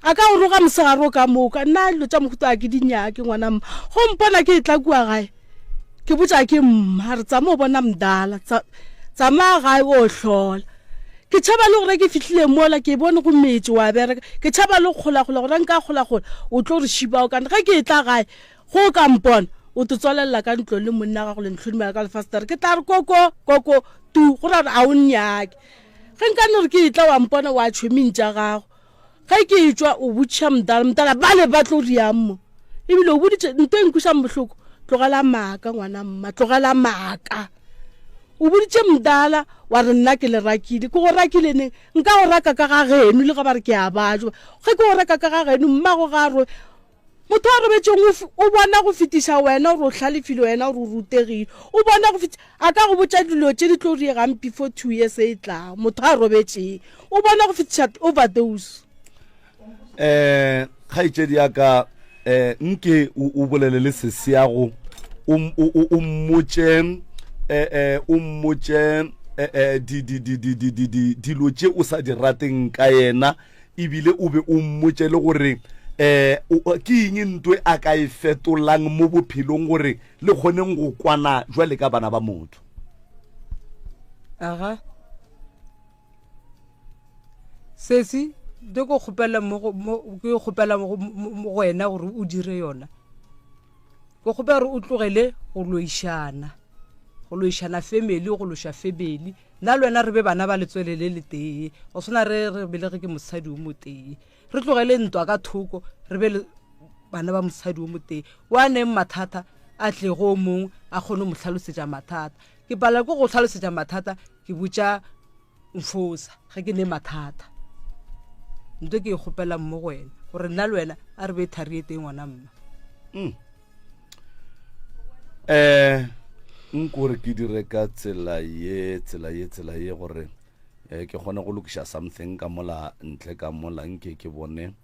a ka o roga mosegare o ka moka nna dilo tša mohuta a ke di nyake ngwana mma go mpona ke e tla kua gae ke botša ke mma re tsama o bona mdala. Tsamaya gae o hlola. Ke tšhaba le gore ke fihlile mola ke bone go metše wa bereka. Ke tšhaba le go kgolagola gore nka kgolagola o tlo re šiba o kane. Ge ke etla gae go o ka mpona o te tswalelela ka ntlong le monna gago le ntlhodimela ka lefastere. Ke tla re koko koko tu go ra gore a o nnyake. Ge nka no re ke etla wa mpona wa tšhoming tša gago. Ge ke etšwa o botšiša mdala, mdala bale ba tlo riang mo? Ebile o boditše nto e nkwišang bohloko, tlogela maaka ngwana mma, tlogela maaka. O boditše mdala wa re nna ke le rakile, ke go rakile neng? Nka go raka ka ga geno le ga ba re ke a bajwa. Ge ke go raka ka ga geno mmago ga a Motho a robetšeng o, o bona go fetiša wena gore o hlalefile wena gore o rutegile. O bona go fetiša, a ka go botša dilo tše di tlo diegang before two years e tlago. Motho a robetšeng o bona go fetiša overdose. Eh, kgaetšedi ya ka eh nke o o bolele le sesiago o o o mmotše eh eh o mmotše eh eh di di di di di di dilo tše o sa di rateng ka yena ebile o be o mmotše le gore um ke eng ntwe a ka e fetolang mo bophelong gore le kgoneng go kwana jwale ka bana ba motho. Aga. Sesi, nto ke kgopela mo ke kgopela mo go wena gore o dire yona. Ke kgopela gore o tlogele go loišana. Go loišana family, go loša family. Nna le wena re be bana ba letswele le letee, go swana re re belege ke mosadi o motee. Re tlogele ntwa ka thoko, re be le bana ba mosadi o motee. Wa neng mathata a tle go o mongwe a kgone go mo hlalosetša mathata. Ke palelwa ke go hlalosetša mathata, ke botša Mfosa ge ke ne mathata. Nto ke e kgopelang mo go wena gore nna le wena a re be thari e tee ngwana mma. Mm. Eh nkore ke dire ka tsela ye tsela ye tsela ye gore eh ke kgone go lokiša something ka mola ntle ka mola nke ke bone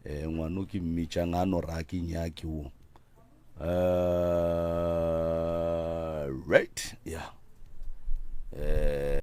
eh ngwano ke mmitšang a no ra ke nyake wo uh, right yeah eh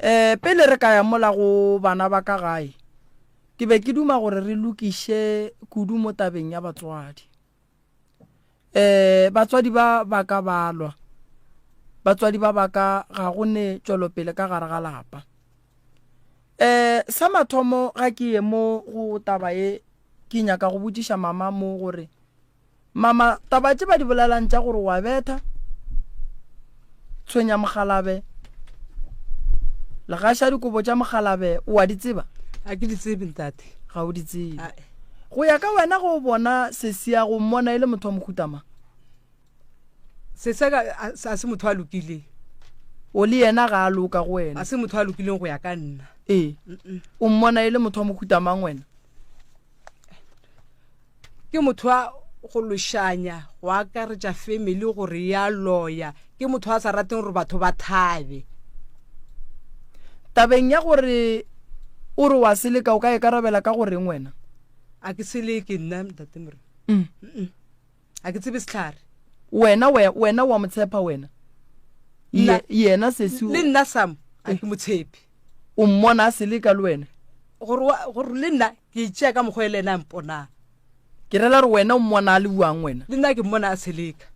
Um pele re ka ya mola go bana ba ka gae, ke be ke duma gore re lokiše kudu mo tabeng ya batswadi. Um batswadi ba ba ka ba lwa, batswadi ba ba ka ga go ne tšwelopele ka gare ga lapa. Um sa mathomo ga ke ye mo go taba ye, ke nyaka go botšiša mama mo gore Mama, taba tše ba di bolelang tša gore wa betha, tshwenya mokgalabe, legaša dikobo tša mokgalabe, o a di tseba? A ke di tsebe ntate. Ga o di tsebe. Go ya ka wena ge o bona Sesia go mmona e le motho wa mohuta mang? Sesia a se motho a lokileng. O le yena ga a loka go wena? A se motho a lokileng go ya ka nna. Ee. O mmona e le motho wa mohuta mang wena? Ke motho wa go lošanya, go akaretša family gore ya loya. Ke motho a sa rateng gore batho ba thabe. Tabeng ya gore o re wa seleka o ka ikarabela ka go reng wena? A ke seleke nna ntate Morena. Mm. A ke tsebe sehlare. Wena we, wena wa mo tshepa wena? Nna. Ye, yena sesi. Le nna Sam a ke mo tshepe. O mmona a seleka le wena? Gore wa, gore le nna ke itšea ka mokgwa e le ena a mponang. Ke rela gore wena o mmona a le buang wena? Le nna ke mmona a seleka.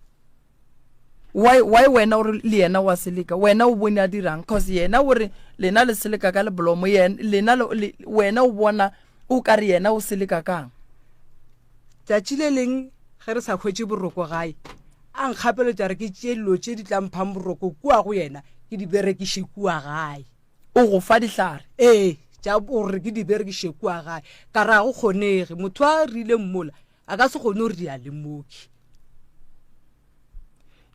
Why, why wena o re le yena wa seleka? Wena o bone a dirang? Cause yena o re lena le seleka ka leblomo, yena, lena le, le, wena o bona o ka re yena o seleka kang? Tšatši le leng ge re sa hwetše boroko gae, a nkgapeletša gore ke tšee dilo tše di tla mphang boroko kua go yena ke di berekiše kua gae. O go fa dihlare? Ee, tša gore ke di berekiše kua gae. Ka re ga go kgonege, motho a rileng mola a ka se kgone go ria le mooki.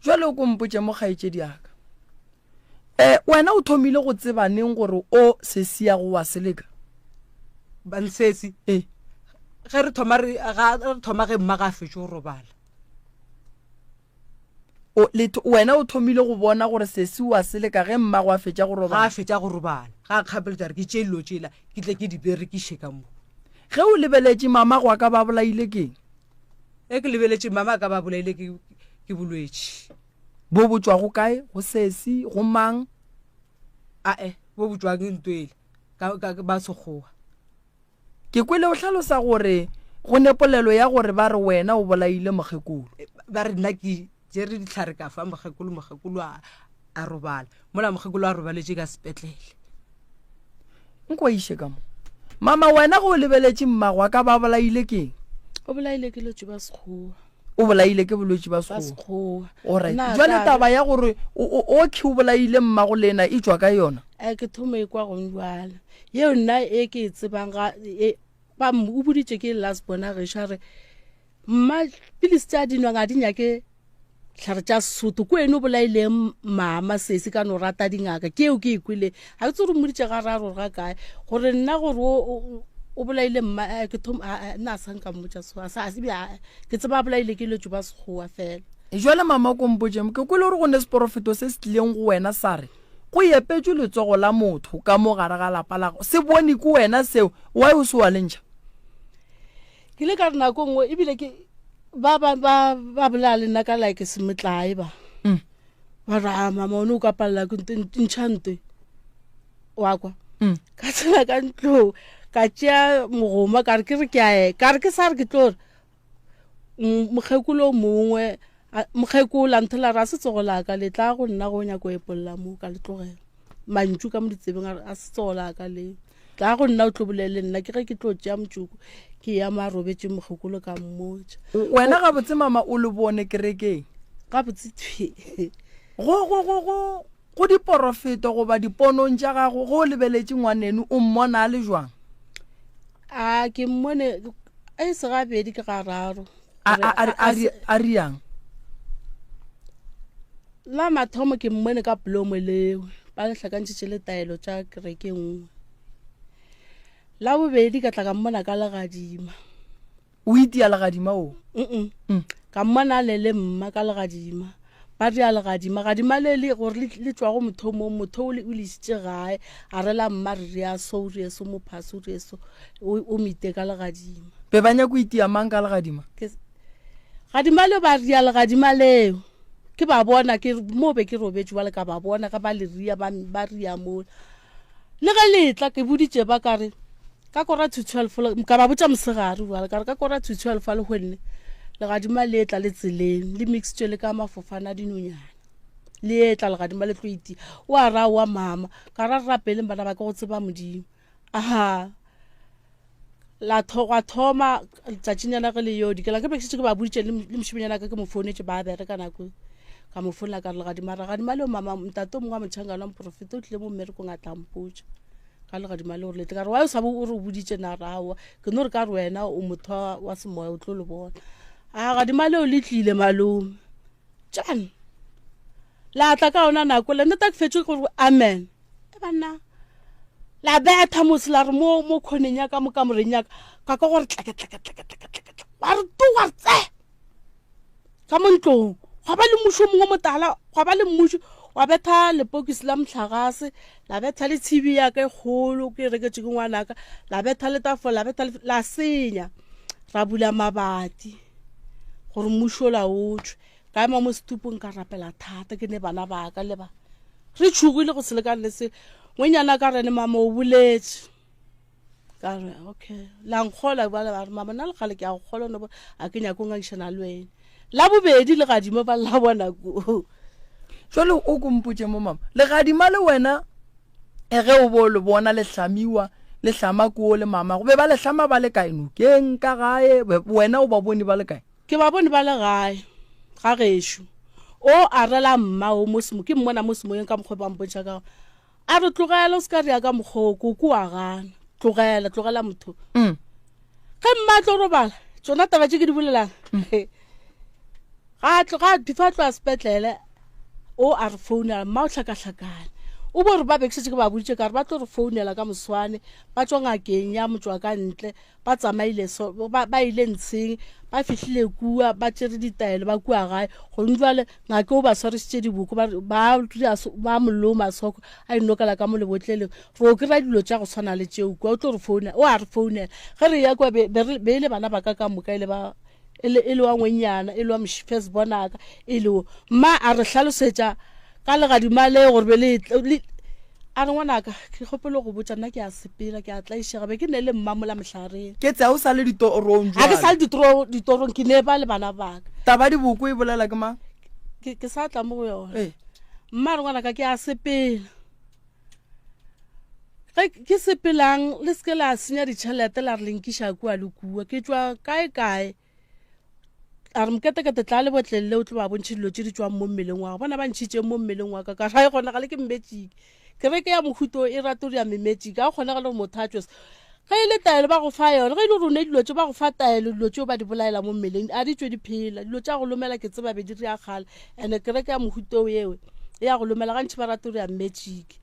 Jwale o ko mpotše mo kgaetšedi ya ka. Eh, wena o thomile go tseba neng gore o sesi ya go wa seleka? Bansesi. Eh. Ge re thoma re ga re thoma ge mma ga fetše go robala. O le wena o thomile go bona gore sesi wa seleka ge mma go a fetša go robala. Ga fetša go robala. Ga kgapeletša re ke tše dilo tšela ke tle ke di berekiše ka mo. Ge o lebeletše mama go ka ba bolaile keng? E ke lebeletše mama ka ba bolaile ke ke bolwetši. Bo bo tšwago kae? Go sesi? Go mang? Ae, bo bo tšwang ntwele ka, ka ba sekgowa. Ke kwele o hlalosa gore go ne polelo ya gore ba re wena o bolaile mokgekolo. Ba re nna ke tšere dihlare ka fa mokgekolo, mokgekolo a, a robala. Mola mokgekolo a robaletše ka sepetlele. Nko iše ka mo. Mama wena ge o lebeletše mmago a ka ba bolaile keng? O bolaile ke lotši ba sekgowa. O bolaile ke bolwetši ba sekgowa. Alright. Jwale taba ya gore o khi o bolaile mmago lena e tšwa ka yona? A ke thoma e kwa gong jwale. Yeo nna e ke e tsebang ga e, ba o boditše ke last bona gešo a re mma pilisi tša dinwang a di nyake tlhare tša Sesotho ko ene o bolaileng mama sesi ka no rata dingaka ke eo ke e kwele ga ke tse gore mmoditše ga raro ga kae gore nna gore o bolaile mma eh, ke thom nna a sa nka mmotša so a sa ke tseba a bolaile ke letšo ba sekgowa fela jwale mama ko mpotšeng ke kwele gore go ne seporofeto se se tlileng go wena sa re go epetšwe letsogo la motho ka mo gare ga lapa la gago se bone ke wena seo why o se wa le ntšha Ke ile ka re nako nngwe ebile ke ba ba ba ba bolela le nna ka like semetlae ba mm. ba re a ah, mama one o ka palela ke ntšha ntwe wa kwa mm. ka tsena ka ntlong ka tšea mogoma ka re ke re ke ae ka re ke sa re ke tlo re mokgekolo mongwe Mokgekolo a nthela ra se tsogo la ka le tla go nna go nyako epolla mo ka le tlogela. Mantšu ka mo ditsebeng a re a se tsogo la ka le tla go nna o tlo bolele nna ke ge ke tlo tšea motšoko ke ya mo a robetše mokgekolo ka mmotša. Wena gabotse mama o le bone kerekeng? Gabotse thwi. Go go go go go diporofeto goba diponong tša gago ge o lebeletše ngwaneno o mmona a le jwang? A ke mmone e se gabedi ke gararo. A riang? La mathomo ke mmone ka plomo leo ba le hlakantšhitše le taelo tša kereke nngwe. La bobedi ka tla ka mmona ka legadima. O itia legadima o? Mm. Ka mmona a lele mma ka legadima. Ba rea legadima. Gadima le le gore le, le tšwa go motho mong, motho o le o le isitše gae. A rela mma re rea so, o rie so, mophase o rie so, o, o mite ka legadima. Be ba nyako itia mang ka legadima? Ke, gadima leo ba rea legadima leo. Ke ba bona ke mo be ke robetše bjale ka ba bona ge ba le ria ba, ba ria mola. Le ge le tla, ke boditše ba ka re, ka kora to 12, ka ba botša mosegare bjale, ka re ka kora to 12 a lehwenne, legadima le etla le tseleng, le mixitšwe le ka mafofana a dinonyana. Le etla legadima le tlo itia. O a ra wa mama, ka ra re rapeleng bana ba ka go tseba Modimo. Aha. La tho, gwa thoma letšatšinyana ge le yo dikela ke be ke šetše ke ba boditše le le mošemanyana ka ke mo founetše ba bereka nako e. Ka mo founela ka re legadima ragadima leo mama ntate o mongwe wa motšhangana wa moprofeta o tlile mo mmerekong a tla mpotša ka legadima leo gore le tle ka re wa o sa bo o re o boditše na re aowa ke no re ka re wena o motho wa wa semoya o tlo le bona a gadima leo le tlile malome tšan la tla ka yona nako le nna ke fetše gore amen E banna la betha mose la re mo mo khoneng ya ka mo kamoreng ya ka ka ka gore tleke tleke tleke tleke tleke tleke wa re tu wa re tse ka mo ntlong gwa ba le mmušo mongwe motala gwa ba le mmušo wa betha lepokisi la mohlagase la betha le tshibi ya ka e kgolo ke e reketše ke ngwanaka la betha le tafola la betha la senya ra bula mabati gore mmušo la o tšwe ka ema mo setupong ka rapela thata ke ne bana ba ka le ba re tšhogile go se lekane le se ngwenyana ka rene mama o boletše ka re okay la nkgola ba ba re mama nna le kgale ke a go kgola no a ke nyako ngangišana le wena la bobedi legadimo ba la bona ko jale o kompotše mo mama legadima le wena e ge o bo le bona le hlamiwa le hlama koo le mama go be ba le hlama ba le kae nokeng ka gae wena o ba bone ba le kae Ke ba bone ba le gae ga gešo. O a rela mma o mo semo, ke mmona mo semoyeng ka mokgwa ba mpontšha ka gona. A re tlogela o se ka rea ka mokgwa o, koko wa gana. Tlogela, tlogela motho. Mm. Ge mma a tlo robala, tšona taba tše ke di bolelang. Mm. Ga a tlo, ga before a tloga sepetlele, o a re founela, mma o hlakahlakane. O bo re ba be ke šetše ke ba boditše ka re ba tlo re founela ka moswane, ba tšwa ngakeng ya motšwa ka ntle. Ba tsamaile so, ba, ba ile ntsheng, ba fihlile kua, ba tšere ditaelo, ba kua gae. Gomme jwale ngake o ba swarišitše diboko, ba, ba, ba mo loma soko, a inokela ka mo lebotleleng. Re o kry-a dilo tša go tshwana le tšeo kua, o tlo re founela, o a re founela. Ge re eya kua, be, be, re, be e le bana ba ka ka moka, e le ba, e le, e le wa ngwenyana, e le wa first born-aka, e le wo. Mma a re hlalosetša ka legadima le gore be le, le, a re ngwanaka ke kgopelo go botša nna ke a sepela ke a tlaišega be ke ne le mma mola mohlareng Ke tse a o sa le ditorong ga ke sa jwale. le ditorong ke ne ba le bana baka Taba diboko e bolela ke mang? ke, ke sa tla mo go yona Ee. mma a re ngwanaka ke a sepela Ge ke sepelang, le se ke la senya ditšhelete la re le nkiša kua le kua. Ke tšwa kae kae. A re moketekete tla lebotleng le o tlo ba bontšhe dilo tše di tšwang mo mmeleng wa gago. Bona ba ntšhitšeng mo mmeleng wa ka. Ka ra e kgonagale ke mmetšiki. Kereke ya mohuto e rata go dira memetšiki. Ga go kgonagale gore motho a tšwe se. Ge e le taelo ba go fa yona. Ge e le gore o ne dilo tše ba go fa taelo dilo tšeo ba di bolaela mo mmeleng. A di tšwe di phela. Dilo tša go lomela ke tseba be di ria kgale. And-e kereke ya mohuto eo e ya go lomela gantši ba rata go dira mmetšiki.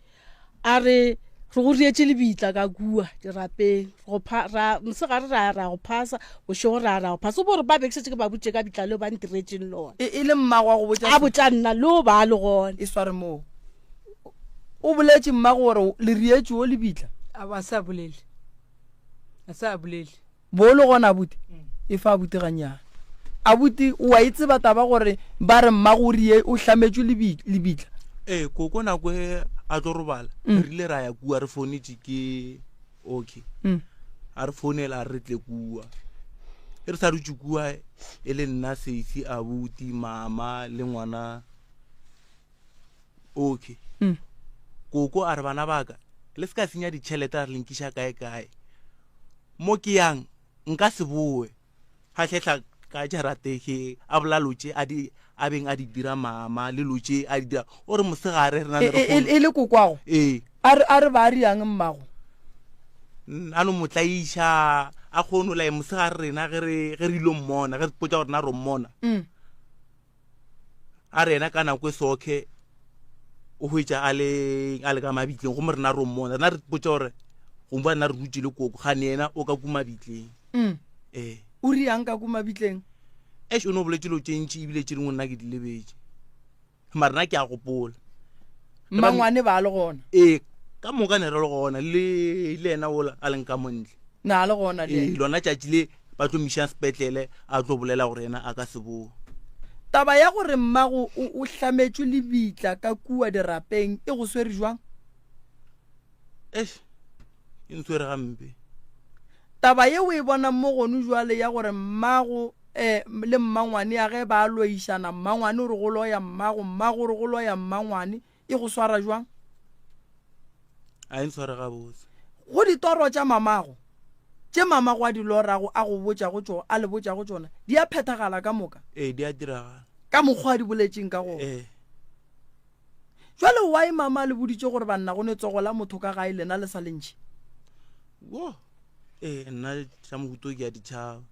A re, Re go rietše lebitla ka kua dirapeng, go pha, ra, mosegare ra ya ra go phasa, bošego ra ya ra go phasa. O bo re ba be ke šetše ke ba boditše ka bitla leo ba ntiretšeng lona. E, e le mmago a go botša A botša nna, le o ba a le gona. E sware moo. O boletše mmago gore le rietše o lebitla? A ba sa bolele. A sa bolele. Bo le gona abuti? E fa abuti gannyane. Abuti, o a e tseba taba gore ba re mmago o rie o hlametšwe lebitla? Ee, koko nako e a tlo robala, mm. re ile ra ya kua re founetše ke okay. Mm. A re founela a re tle kua. E re sa dutše kua e le nna sesi abuti mama le ngwana okay. Mm. Koko a re bana baka le se ka senya ditšhelete a re le nkiša kae kae. Mo ke yang nka se boe. Ga hlehla ka jarate ge a bola lo tše a di a beng a di dira mama le lo tše a di dira o re mosegare re na le E, e, e le kokwago? Ee. A re a re ba riang mmago? A no mo tlaiša a kgono lae mosegare rena ge re ge re ilo mmona ge re potša gore na ro mmona. Mm. A re yena ka nako e sokhe o hwetša a le a le ka mabitleng gomme rena ro mmona rena re potša gore gongwe rena re dutše le koko gane yena o ka ku mabitleng mm. ee o riang ka ku mabitleng eish o ne o boletse dilo tše ntši ebile tše dingwe nna ke di lebetše mara nna ke a gopola mmangwane ba le gona ee ka moka ne re le gona le le yena ola a leng ka montle na le gona le ee lona tšatši le ba tlo miša sepetlele a tlo bolela gore yena a ka se boe. Taba ya gore mmago o o hlametšwe lebitla ka kua dirapeng e go swere jwang? Eish, e ntshwere gampe. Taba ye o e bonang mo gonu jwale ya gore mmago um le mmangwane ya ge ba loišana, mmangwane o re go loya mmago, mmago o re go loya mmangwane, e go swara jwang? A e ntshware gabotse. Go ditoro tša mamago, tše mamago a di lorago a go botšago tšo, a le botšago tšona, di a phethagala ka moka? Ee, di a diragala. Ka mokgwa a di boletšeng ka gona? Ee. Jwale why mama a le boditše gore banna go ne tsogo la motho ka gae lena le sa le ntšhe? Wo, ee, nna tša mohuto ke a di tšhaba.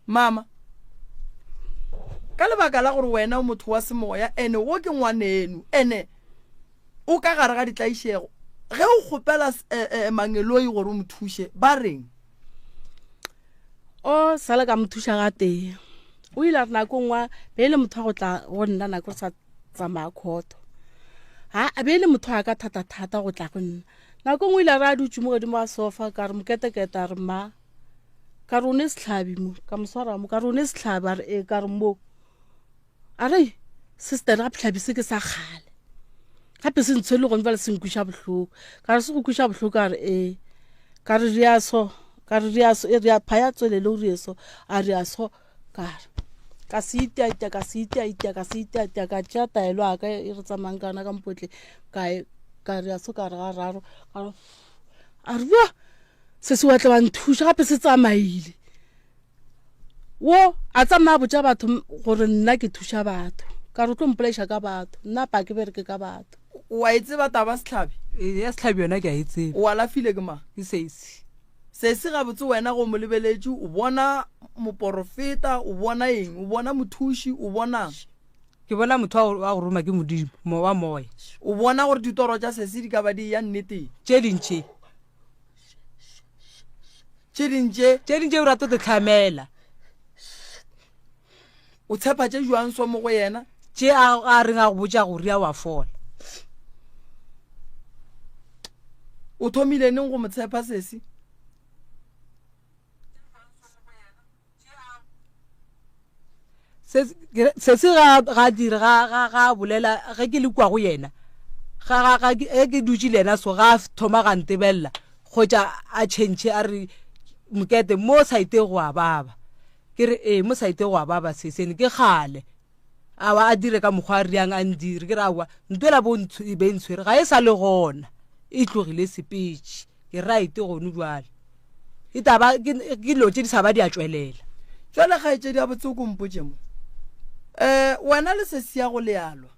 Mama, ka lebaka la gore wena o motho wa semoya ene wo ke ngwaneno ene o ka gare ga ditlaišego, ge o kgopela eh, eh, mangeloi gore o mo thuše ba reng? O sa le ka mo thuša gatee. O ile a re nako nngwe be e le motho wa go tla go nna nako re sa tsamaya khoto. Ha a be e le motho wa ka thata-thata go tla go nna. Nako nngwe o ile a re a dutše mo godimo ga sofa ka re moketekete a re mma ka re o ne sehlabi mo ka mo swara mo ka re o ne sehlabi a re ee ka re mo a re sister gape hlabi se ke sa kgale gape se ntshwele le gone jale se nkwiša bohloko ka re se go kwiša bohloko a re ee ka re ria so ka re ria so e ria phaya tswelele o rie so a ria so ka re ka se itiatia ka se itiatia ka se itiatia ka tšea taelo a ka e re tsamayang ka yona ka mpotle ka e ka ria so ka re ga raro ka re a re bua se se wa tla wa nthuša gape se tsamaile wo a tsamaya botša batho gore nna ke thuša batho ka re o tlo mpolaiša ka batho nna pa ke bereke ka batho wa e tseba taba setlhabi ee, ya setlhabi yona ke a e tseba o alafile ke mang ke sesi sesi gabotse wena go mo lebeletše o bona moporofeta o bona eng o bona mothuši o bonang ke bona motho wa go roma ke modimo wa moya o bona gore ditoro tša sesi di ka ba di ya nneteng tše dintši tše ding tše tše ding tše o rata te tlhamela o tshepa tše jwang so mo go yena tše a reng a go botša go ria wa fola o thomile neng go mo tshepa sesi Sesi ga ga dire ga ga ga bolela ge ke le kua go yena ga ga ga ge ke dutše le yena so ga thoma ga ntebelela kgotsa a change a re mokete mo saite go a baba ke re ee mo saite go a baba sesene ke kgale awa a dire ka mokgwa a riang a ndire ke re awa ntwela bo e be ntshwere ga e sa le gona e tlogile sepetše ke right gone jwale e taba ke dilo tše di sa ba di a tšwelela jwale kgaetšedi ya botse o kompotše mo um wena le sesi ya go lealwa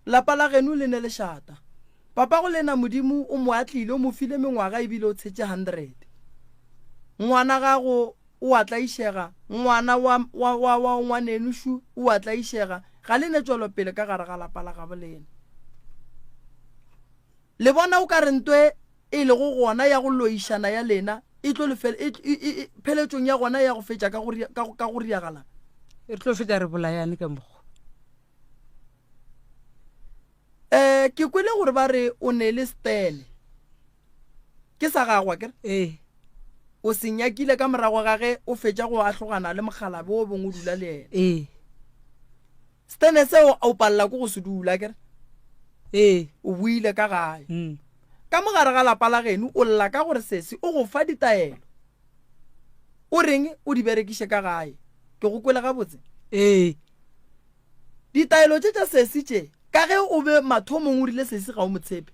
lapa la geno le ne lešata papa go lena modimo o mo atlile o mo file mengwaga ebile o tshetše 100 ngwana gago o a tlaišega ngwana wa, wa, wa, wa ngwaneno šu o a tlaišega ga le ne tšwelopele ka gare ga lapa la gabo lena Le bona o ka re ntwe e lego gona ya go loišana ya lena e tlo le e, e, e, pheletšong ya gona ya go fetša ka go, ka, ka go riagala? Re tlo fetša re bolayane ka mokgwa. Um ke kwele gore ba re o ne le stene ke sa gagwa kere ee o se nyakile ka morago ga ge o fetša go ahlogana le mokgalabe o bongwe o dula le yena ee Stene seo o palela ke go se dula kere? Ee. O boile ka gae. Mm. Ka mo gare ga lapa la geno o lla ka gore sesi o go fa ditaelo. O reng o di berekiše ka gae? Ke go kwele gabotse? Ee. Ditaelo tše tša sesi tše, ka ge o be mathomong o rile sesi ga o mo tshepe,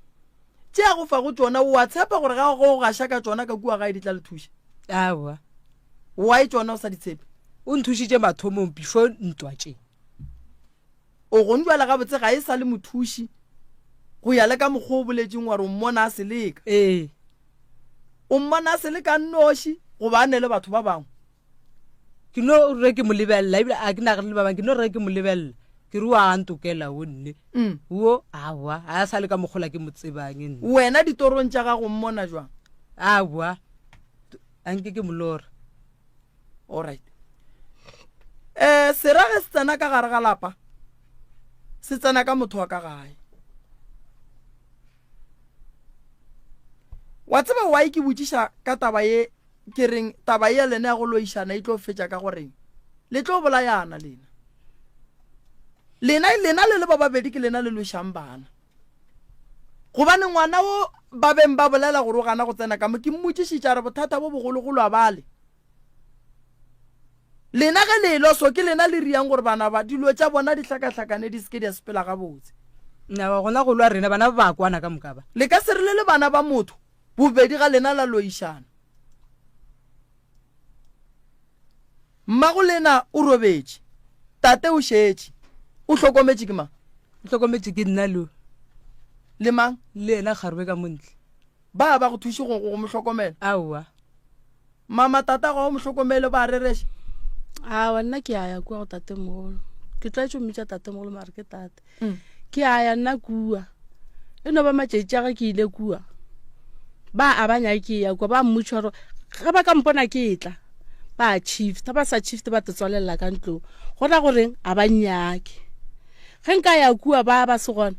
tše a go fago tšona o a tshepa gore ga go gaša ka tšona ka kua gae di tla le thuša? Aowa. Why tšona o sa di tshepe? O nthušitše mathomong before ntwa tše. O gong jwale gabotse ga e sa le mothuši go ya le ka mokgwa o boletšeng wa re o mmona a seleka. Ee. O mmona a seleka a nnoši goba a ne le batho ba bangwe? Ke no re ke mo lebelela ebile a ke nagane le ba bangwe ke no re ke mo lebelela ke re wa ntokela wo nne. Mm. Wo aowa ga a sa le ka mokgola ke mo tsebang nne. Wena ditorong tša gago mmona jwang? Aowa. A nke ke molora. Alright. Eh, sera ge se tsena ka gare ga lapa, se tsena ka motho wa ka gae. Wa tseba why ke botšiša ka taba ye ke reng taba ye ya lena ya go loišana e tlo fetša ka goreng le tlo bolayana lena. Lena lena le le ba babedi ke lena le lošang bana. Gobane ngwana wo ba beng ba bolela gore o gana go tsena ka mo, ke mmotšišitše a re bothata bo bogologolo a bale. Lena ge le elwa so ke lena le riang gore bana ba dilo tša bona di hlakahlakane di se ke di a sepela gabotse. Nna gona go lwa rena bana ba ba kwana ka moka ba. Le ka se re le le bana ba motho bobedi ga lena la loišana. Mmago lena o robetše, tate o šetše. O hlokometše ke mang? O hlokometše ke nna le. Le mang? Le yena kgarebe ka mo ntle. Ba ba go thuše go go mo hlokomela? Aowa. Mama tata ga o mo hlokomele ba rereša? Aowa nna ke a ya kua go tatemogolo. Ke tlwaetše go mmitša tatemogolo mare ke tate. Mm. Ke a ya nna kua. E no ba matšatši a ge ke ile kua. Ba a ba nyake ke ya kua ba mmotša gore ge ba ka mpona ke tla ba shift ba sa shift ba te tswalelela ka ntlong. Go ra goreng a ba nyake. Ge nka ya kua ba ba se gona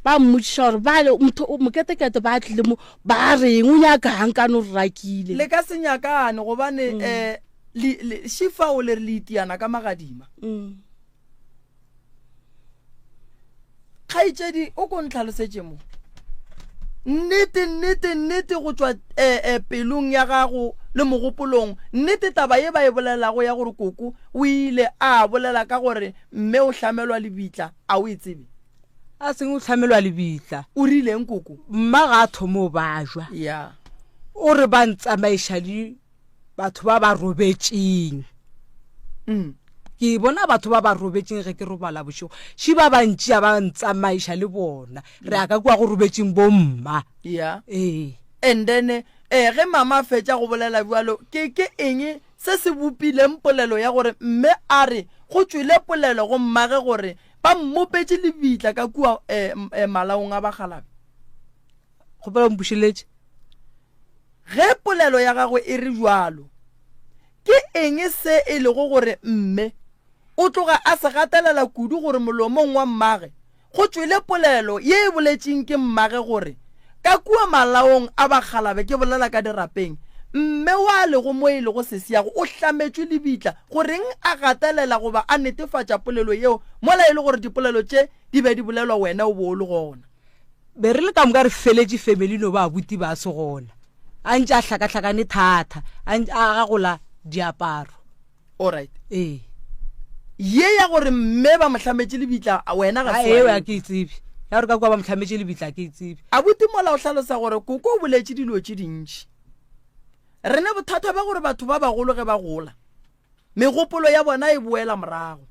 ba mmotšiša gore ba motho moketekete ba tlile mo ba reng o nyakang ka no re rakile. Le ka se nyakane gobane um mm. eh, šifa o le re le itiana ka magadima. Mm. Kgaetšedi o ko ntlhalosetše mo. Nnete, nnete, nnete go tšwa eh, eh, pelong ya gago le mogopolong, nnete taba ye ba e bolelago ya gore koko o ile a bolela ka gore mme o hlamelwa lebitla, a o e tsebe? A seng o hlamelwa lebitla. O rileng koko? Mma ga a thome o bajwa. Ya. O re ba ntsamaiša le batho ba ba robetšeng. Mm. Ke bona batho ba ba robetšeng ge ke robala bošego. Ši ba bantši a ba ntsamaiša le bona. Re ya ka kua go robetšeng bo mma. Ya. Ee. And then eh ge mama a fetša go bolela bjalo ke ke eng se se bopileng polelo ya gore mme a re go tšwele polelo go mmage gore ba mmopetše lebitla ka kua eh, eh, malaong a bakgalabe? Kgopela o mpušeletše. Ge polelo ya gagwe e re bjalo, ke eng se e lego gore mme o tloga a se gatelela kudu gore molomong wa mmage go tšwele polelo ye e boletšeng ke mmage gore ka kua malaong a bakgalabe ke bolela ka dirapeng mme wa lego mo e lego sesiago o hlametšwe lebitla goreng a gatelela goba a netefatša polelo yeo mola e le gore dipolelo tše di be di bolelwa wena o bo o le gona? Be re le ka moka re feletše family no ba abuti ba se gona a ntše a hlakahlakane thata a ntše a gagola diaparo. Alright. Ee. Ye ya gore mme ba mo hlametše lebitla wena ga se wa e. A ke e tsebe. Ya gore ka kua ba mo hlametše lebitla ke e tsebe. Abuti mola o hlalosa gore koko o boletše dilo tše dintši. Re ne bothata bja gore batho ba bagolo ge ba gola megopolo ya bona e boela morago.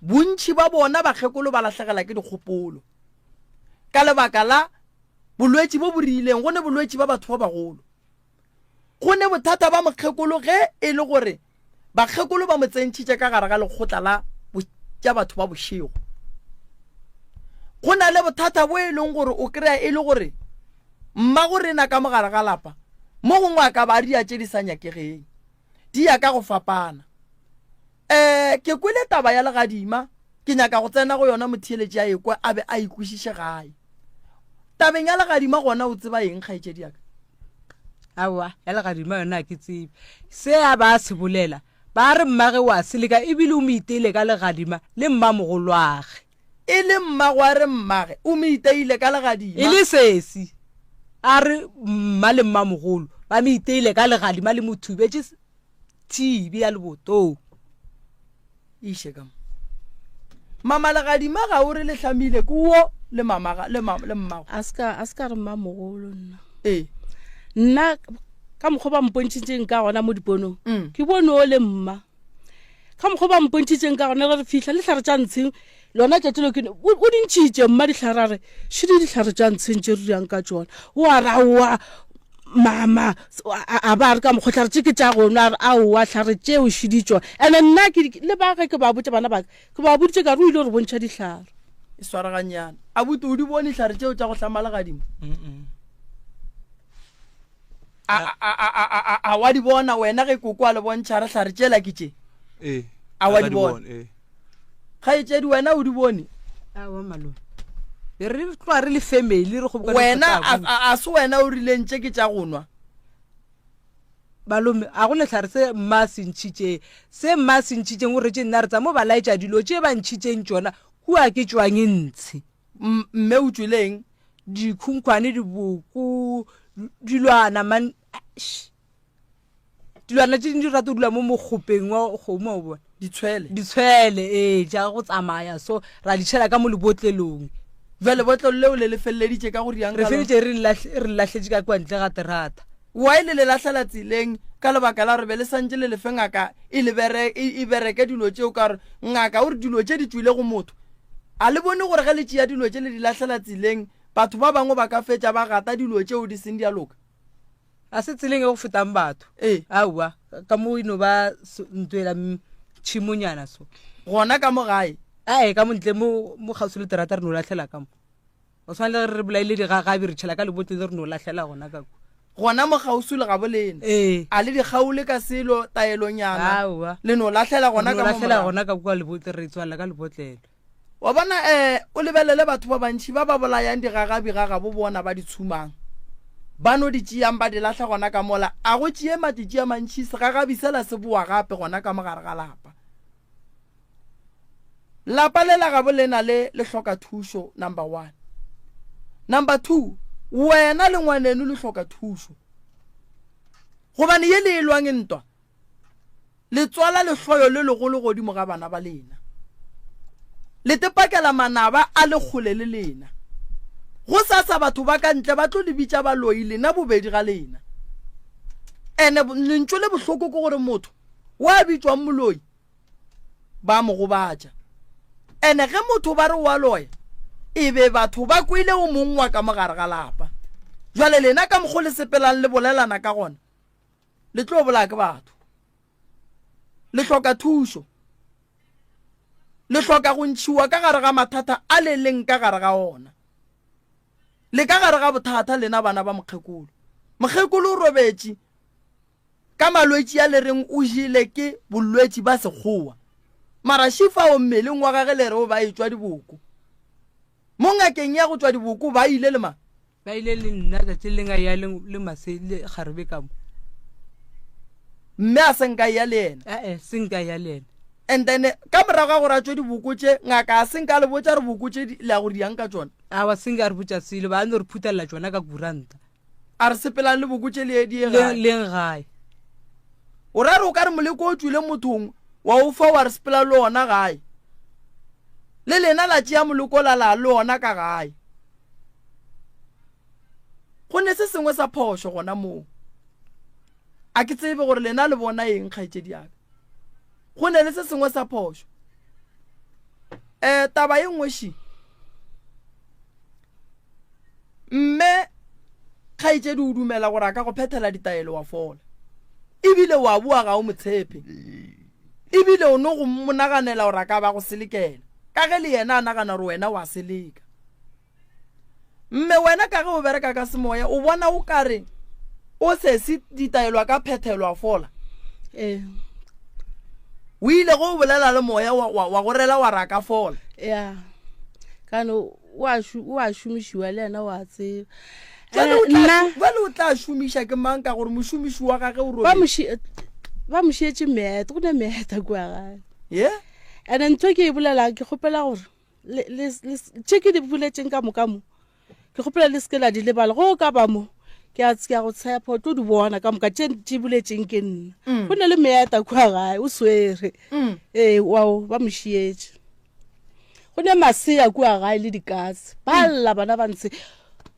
Bontši ba bona bakgekolo ba lahlegela ke dikgopolo. Ka lebaka la bolwetši bo bo rileng, go ne bolwetši ba batho ba bagolo. Go ne bothata ba mokgekolo ge e le gore bakgekolo ba mo tsentšhitše ka gare ga lekgotla la tša batho ba bošego. Go na le bothata bo e leng gore o kry-a e le gore mmago rena ka mogare ga lapa mo gongwe a ka ba a ria tše di sa nyakegeng. Di ya ka go fapana. Um ke kwele taba ya legadima, ke nyaka go tsena go yona motheeletši a ekwe a be a e kwešiše gae. Tabeng ya legadima gona o tseba eng kgaetšedi ya ka? Aowa, ya legadima yona ga ke tsebe. Se a ba a se bolela, ba re mmage wa seleka ebile o mo iteile ka legadima le mmamogolwage. E le mmago a re mmage o mo iteile ka legadima. E le sesi a re mma le mmamogolo ba mo iteile ka legadima le mo thubetše thibi ya lebotong. Iše ka mo. Mama legadima ga o re le hlamile ke wo le mama le mama le mmago. A ska a ska re mmamogolo nna. Ee. Nna ka mokgwa ba mpontšhitšeng ka gona mo diponong mm. ke bone o le mma ka mokgwa ba mpontšhitšeng ka gona re fihla le tlhare tša ntsheng lona tšatši lo ke o di ntšhitše mma dihlare a re šidi dihlare tša ntsheng tše re dirang ka tšona o a re aowa mama a ba re ka mokgwa tlhare tše ke tša gona a re aowa tlhare tšeo šidi tšona ene nna ke le ba ge ke ba botša bana baka ke ba boditše ka re o ile gore bontšha dihlare e swaraganyana abuti o di bone dihlare tšeo tša go hlama legadimo a, a, a wa di bona wena ge koko a le bontšha re hlare tšela ke tše ee a wa di bona ee kgaetšedi wena o di bone awa malome be re tloa re le family re kgobokane wena go tla a- bua. a a se wena o rileng tše ke tša go nwa malome a go lehlare se mma a se ntšhitšeng se mma a se ntšhitšeng o retše nna re tsa mo ba laetša dilo tše ba ntšhitšeng tšona kua ke tšwang ntshe M- mme o tšwileng? Dikhunkhwane, diboko, dilwana man. Eish. Dilwana tše dintši di rata go dula mo mokgopeng wa kgomo wa o bona. Ditshwele. Ditshwele ee, tša go tsamaya so ra di tšhela ka mo lebotlelong. Bjale lebotlelo leo le le feleleditše ka go riang Re feleditše re le lahletše ka kwa ntle ga terata. Why le le lahlela tseleng ka lebaka la gore be le santše le lefe ngaka e le bere, e, e bereke dilo tšeo ka gore ngaka o re dilo tše di tšwile go motho. A le bone gore ge le tšea dilo tše le di lahlela tseleng batho ba bangwe ba ka fetša ba gata dilo tšeo di seng di a loka? A se tseleng e go fetang batho. Ee. Aowa, ka mo e no ba ntwela tšhimonyana so. Gona ka mo gae? Ae, ka mo ntle mo, mo kgauswi le terata re no lahlela ka mo. Go swana le ge re bolaile digagabi re tšhela ka lebotlele re no lahlela gona ka kwa. Gona mo kgauswi le gabo lena? Ee. A le di kgaole ka selo taelonyana? Aowa. Le no lahlela gona Re no ka mo lahlela morago? gona ka kwa lebotle re tswalela ka lebotlelo. Wa bona, eh, o lebelele batho ba bantši ba ba bolayang digagabi ga gabo bona ba di tshumang. Ba no di tšeang ba di lahla gona ka mola. A go tšee matšatši a mantši segagabi sela se boa gape gona ka mo gare ga lapa. Lapa le la gabo lena le le hloka thušo, number one. Number two, wena le ngwaneno le hloka thušo. Gobane ye le e lwang ntwa, Le tswala lehloyo le legolo godimo ga bana ba lena. Le tepakela manaba a le kgole le lena. Gosasa batho ba ka ntle ba tlo le bitša baloi lena bobedi ga lena. Ene lentšu le bohloko ke gore motho wa bitšwang moloi ba mo gobatša. Ene ge motho ba re wa loya e be batho ba kwele o mong wa ka mogare ga lapa. Jwale lena ka mokgo le sepelang le bolelana ka gona Le tlo bolaya ke batho. Le hloka thušo. Le hloka go ntšhiwa ka gare ga mathata a le leng ka gare ga ona. Le ka gare ga bothata lena bana ba mokgekolo. Mokgekolo o robetše ka malwetši a le reng o jele ke bolwetši ba sekgowa. Mara šifao mmeleng wa gage le re o ba etšwa diboko. Mo ngakeng ya go tšwa diboko ba ile le mang? Ba ile le nna tšatši le leng a ya le, le mase le kgarebe ka mo. Mme a se nka ya le yena? Ae, se nka ya le yena. And then ka morago ga gore a tšwe diboko tše, ngaka a se nka le botša re boko tše le ya go diang ka tšona? Awa, se nka re botša selo, ba no re phuthelela tšona ka kuranta. A re sepelang le boko tše le ye di ye gae. Leng gae. O ra re o ka re moleko o tšwile mothong wa o fa wa re sepela le ona gae. Le lena la tšea moleko la la le ona ka gae. Go ne se sengwe sa phošo gona moo. A ke tsebe gore lena le bona eng kgaetšedi ya ka. Go ne le se sengwe sa phošo. Um taba ye nngwe še. Mme kgaetšedi o dumela gore a ka go phethela ditaelo wa fola. Ebile wa boa ga o mo tshepe. Ebile o no go monaganela gore a ka ba go selekela. Ka ge le yena a nagana gore wena wa seleka. Mme wena ka ge o bereka ka semoya o bona o kare o sesi ditaelo a ka phethelwa fola. Ee. O ile go bolela le moya wa, wa, wa go rela wa re a ka fola. Ya. Kano o a o a šomišiwa le yena wa tseba. Jwale o tla, jwale o tla šomiša ke mang ka gore mošomiši wa gage o robetše. Ba mo šietše meeta, go ne meeta kua gae. Yeah? And ntho ke e bolelang ke kgopela gore tše ke di boletšeng ka moka mo ke kgopela le seke la di lebala go ka ba mo ke a ke a go tshepa o tlo di bona ka moka tše di boletseng ke nna mm. go ne le meeta kua gae o swere mm. ee wao ba mo šietše go ne masea kua gae le dikatse ba mm. lla bana ba ntshe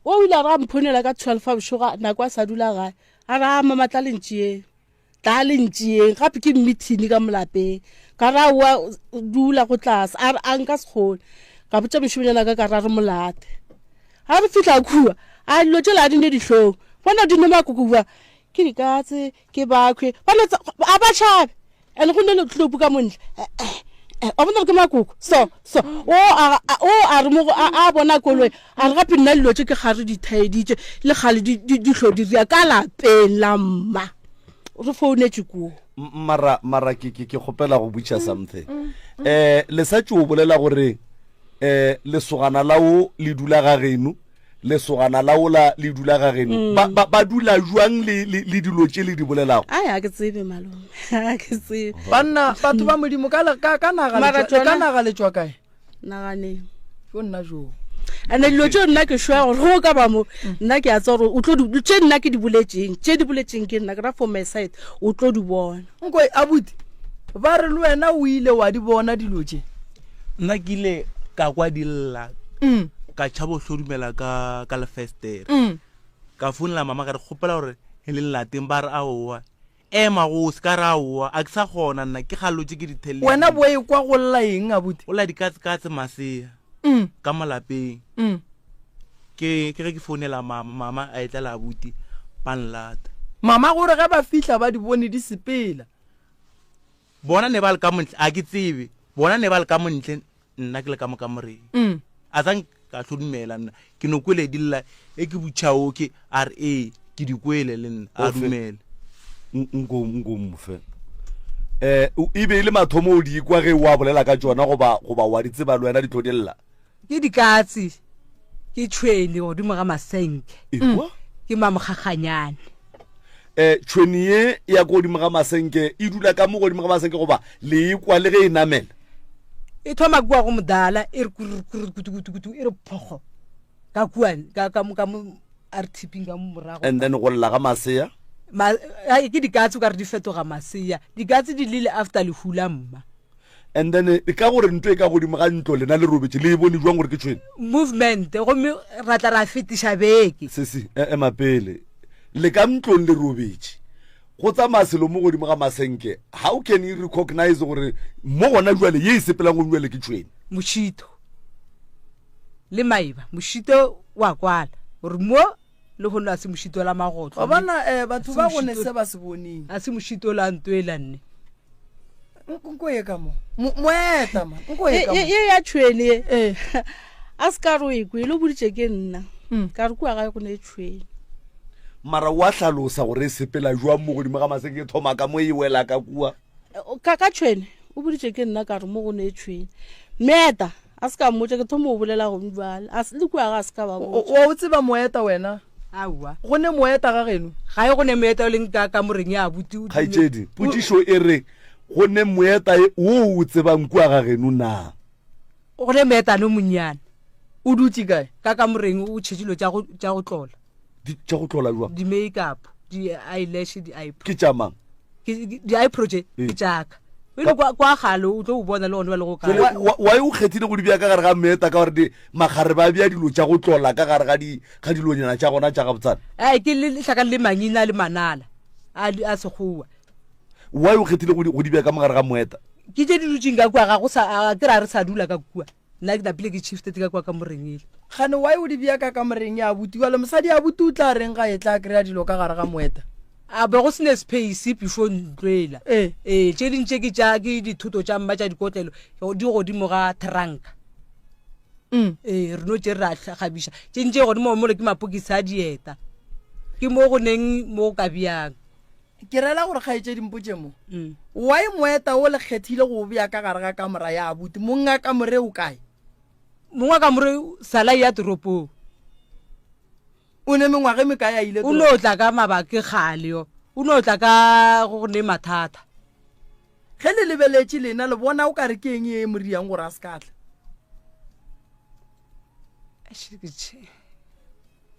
o ile a re a mphonela ka 12 a bošoga nako a sa dula gae a re a mamatla lentšieng Tla le ntšeeng gape ke mmithini ka molapeng. Ka ra wa dula go tlase a re a nka se kgone. Ka botša mošemanyana ka ka ra re molate. Ga re fihla kua a dilo tšela a di ne dihlong. Bona di ne makoko kua ke dikatse ke bakhwe bona a ba tšhabe and go ne letlopu ka montle. Wa bona gore ke makoko so so o a o a re mo a bona koloi a re gape nna dilo tše ke ga re di thaeditše le kgale di di di hlo di ria ka lapeng la mma re founetše koo mara mara ke ke ke kgopela go butša something eh le sa tšo bolela gore eh lesogana la o le dula ga geno lesogana la ola le dula ga geno mm. ba, ba, ba dula jwang le, le, le dilo tše le di bolelago ai a ke tsebe malome a ke tsebe banna batho ba modimo ka, ka, ka naga ka naga le tšwa kae naganeng yo nna jo. And dilo tšeo nna ke sure gore go ka ba mo nna ke a tseba gore o tlo di tše nna ke di boletseng tše di boletseng ke nna ke ra for my side o tlo di bona. Nkwe abuti ba re le wena o ile wa di bona dilo tše. Nna ke ile ka kwa di lla Mm. ka tšhaba go hlodumela ka ka lefestere Mm. ka founela mama ka re kgopela gore e le lateng ba re aowa ema go se ka re aowa a ke sa kgona nna ke galotše ke dithelle Wena bo e kwa go lla eng abuti? o la dikatsekatse masea Mm. ka mo lapeng Mm. ke ke ge ke founela mama mama a etla le abuti ba nlata Mama gore ge ba fihla ba di bone di sepela. Bona ne ba le ka montle, a ke tsebe. Bona ne ba le ka montle, nna ke le ka mo kamoreng. Mm. A sa ka hlodumela nna. Ke no kwele di lla, e ke butšha oke, a re ee, ke di kwele le nna, a Ofe? dumele. Nko nko mofe. Eh, e be e le mathomo o di kwa ge wa bolela ka tšona goba goba wa di tseba le wena di tlo di lla. Ke dikatse, ke tšhwene godimo ga masenke. Ekwa? Ke mamokgakganyane. Eh, tšhwene ye ya ko godimo ga masenke e dula ka mo godimo ga masenke goba le e kwa le ge e namela? E thoma kua go modala e re kurr kurr kutu kutu kutu e re phogo ka kua ka ka mo ka mo RTP ka mo morago. And then go lla ga masea? Ma, ai, ke dikatse o ka re di fetoga masea. Dikatse di lile after lehu la mma. And then e ka gore ntho e ka godimo ga ntlo lena le robetše le e bone jwang gore ke tšhwene? Movement gomme ra tla ra fetiša beke. Sesi, e ema pele. Le ka ntlong le robetše. Go tsamaya selo mo godimo ga masenke. How can you recognize gore mo gona jwale ye e sepelang go jwale ke tšhwene? Mošito le maeba. Mošito wa kwala gore mo le go a se mošito la magotlo. Wa bona eh, batho Se ba go ne mošito- se ba se boneng. A se mošito la ntwela nne. Nko ye ka mo. Mo- Moeta ma. Nko ye Ye ka mo. ye- ye ya tšhwene ye Eh. a se ka re o e kwele o boditše ke nna Mm. ka re kua gae go ne tšhwene Mara wa hlalosa gore e sepela jwang mo godimo ga masenke e thoma ka mo e wela ka kua. Ka ka tšhwene o boditše ke nna ka re mo go ne tšhwene meeta a se ka mmotša ke thoma go bolela gong jale a le kua ga a se ka ba botša Wa o tseba moeta wena? Aowa. Go ne moeta ga geno? Gae go ne moeta o leng ka kamoreng ya abuti. Kgaetšedi, potšišo e re, go ne moeta wo o tsebang kua ga geno na? Go ne moetane o monnyane. O dutše kae? Ka kamoreng o tšhetše dilo tša go tlola. Di tša go tlola jwang? Di-makeup, di-eyelash, di-eyebrow. Ke tša mang? Di-eyebrow tše ke tša ka. Pele kwa, kwa gale o tlo o bona le gone ba le go kae. Jwale why o kgethile go di bea ka gare ga meeta ka gore di magare ba bea dilo tša go tlola ka gare ga di ga dilonyana tša gona tša gabotsana? Ai ke le hlakane le mangina le manala a a sekgowa. Why o kgethile go di go di bea ka mogare ga moeta? Ke tše di dutšeng ka kua ga go sa a ke ra re sa dula ka kua. Nna ke napile ke shifted ka kua kamoreng ele. Kgane why o di bea ka kamoreng ya abuti? Bjale mosadi abuti o tla reng ga e tla kry-a dilo ka gare ga moeta? A be go se ne space before ntlo ela. Ee. Ee, tše ding tše ke tša ke dithoto tša mma tša dikotlelo di godimo ga tranka. Mm. Ee, re no tše ra kgabiša. Tše ding tše godimo mole ke mapokisi a dieta. Ke mo go neng mo go ka bjang. Ke rela gore kgaetšedi mpotše mo. Mm. Why moeta o le kgethile go o bea ka gare ga kamora ya abuti? Mong a kamore o kae? Mong wa kamore sala ya toropong. O ne mengwaga e mekae a ile O no tla ka mabake kgale yo. O no tla ka go ne mathata. Ge le lebeletše lena le bona o ka re ke eng e mo riang gore a se ka tla?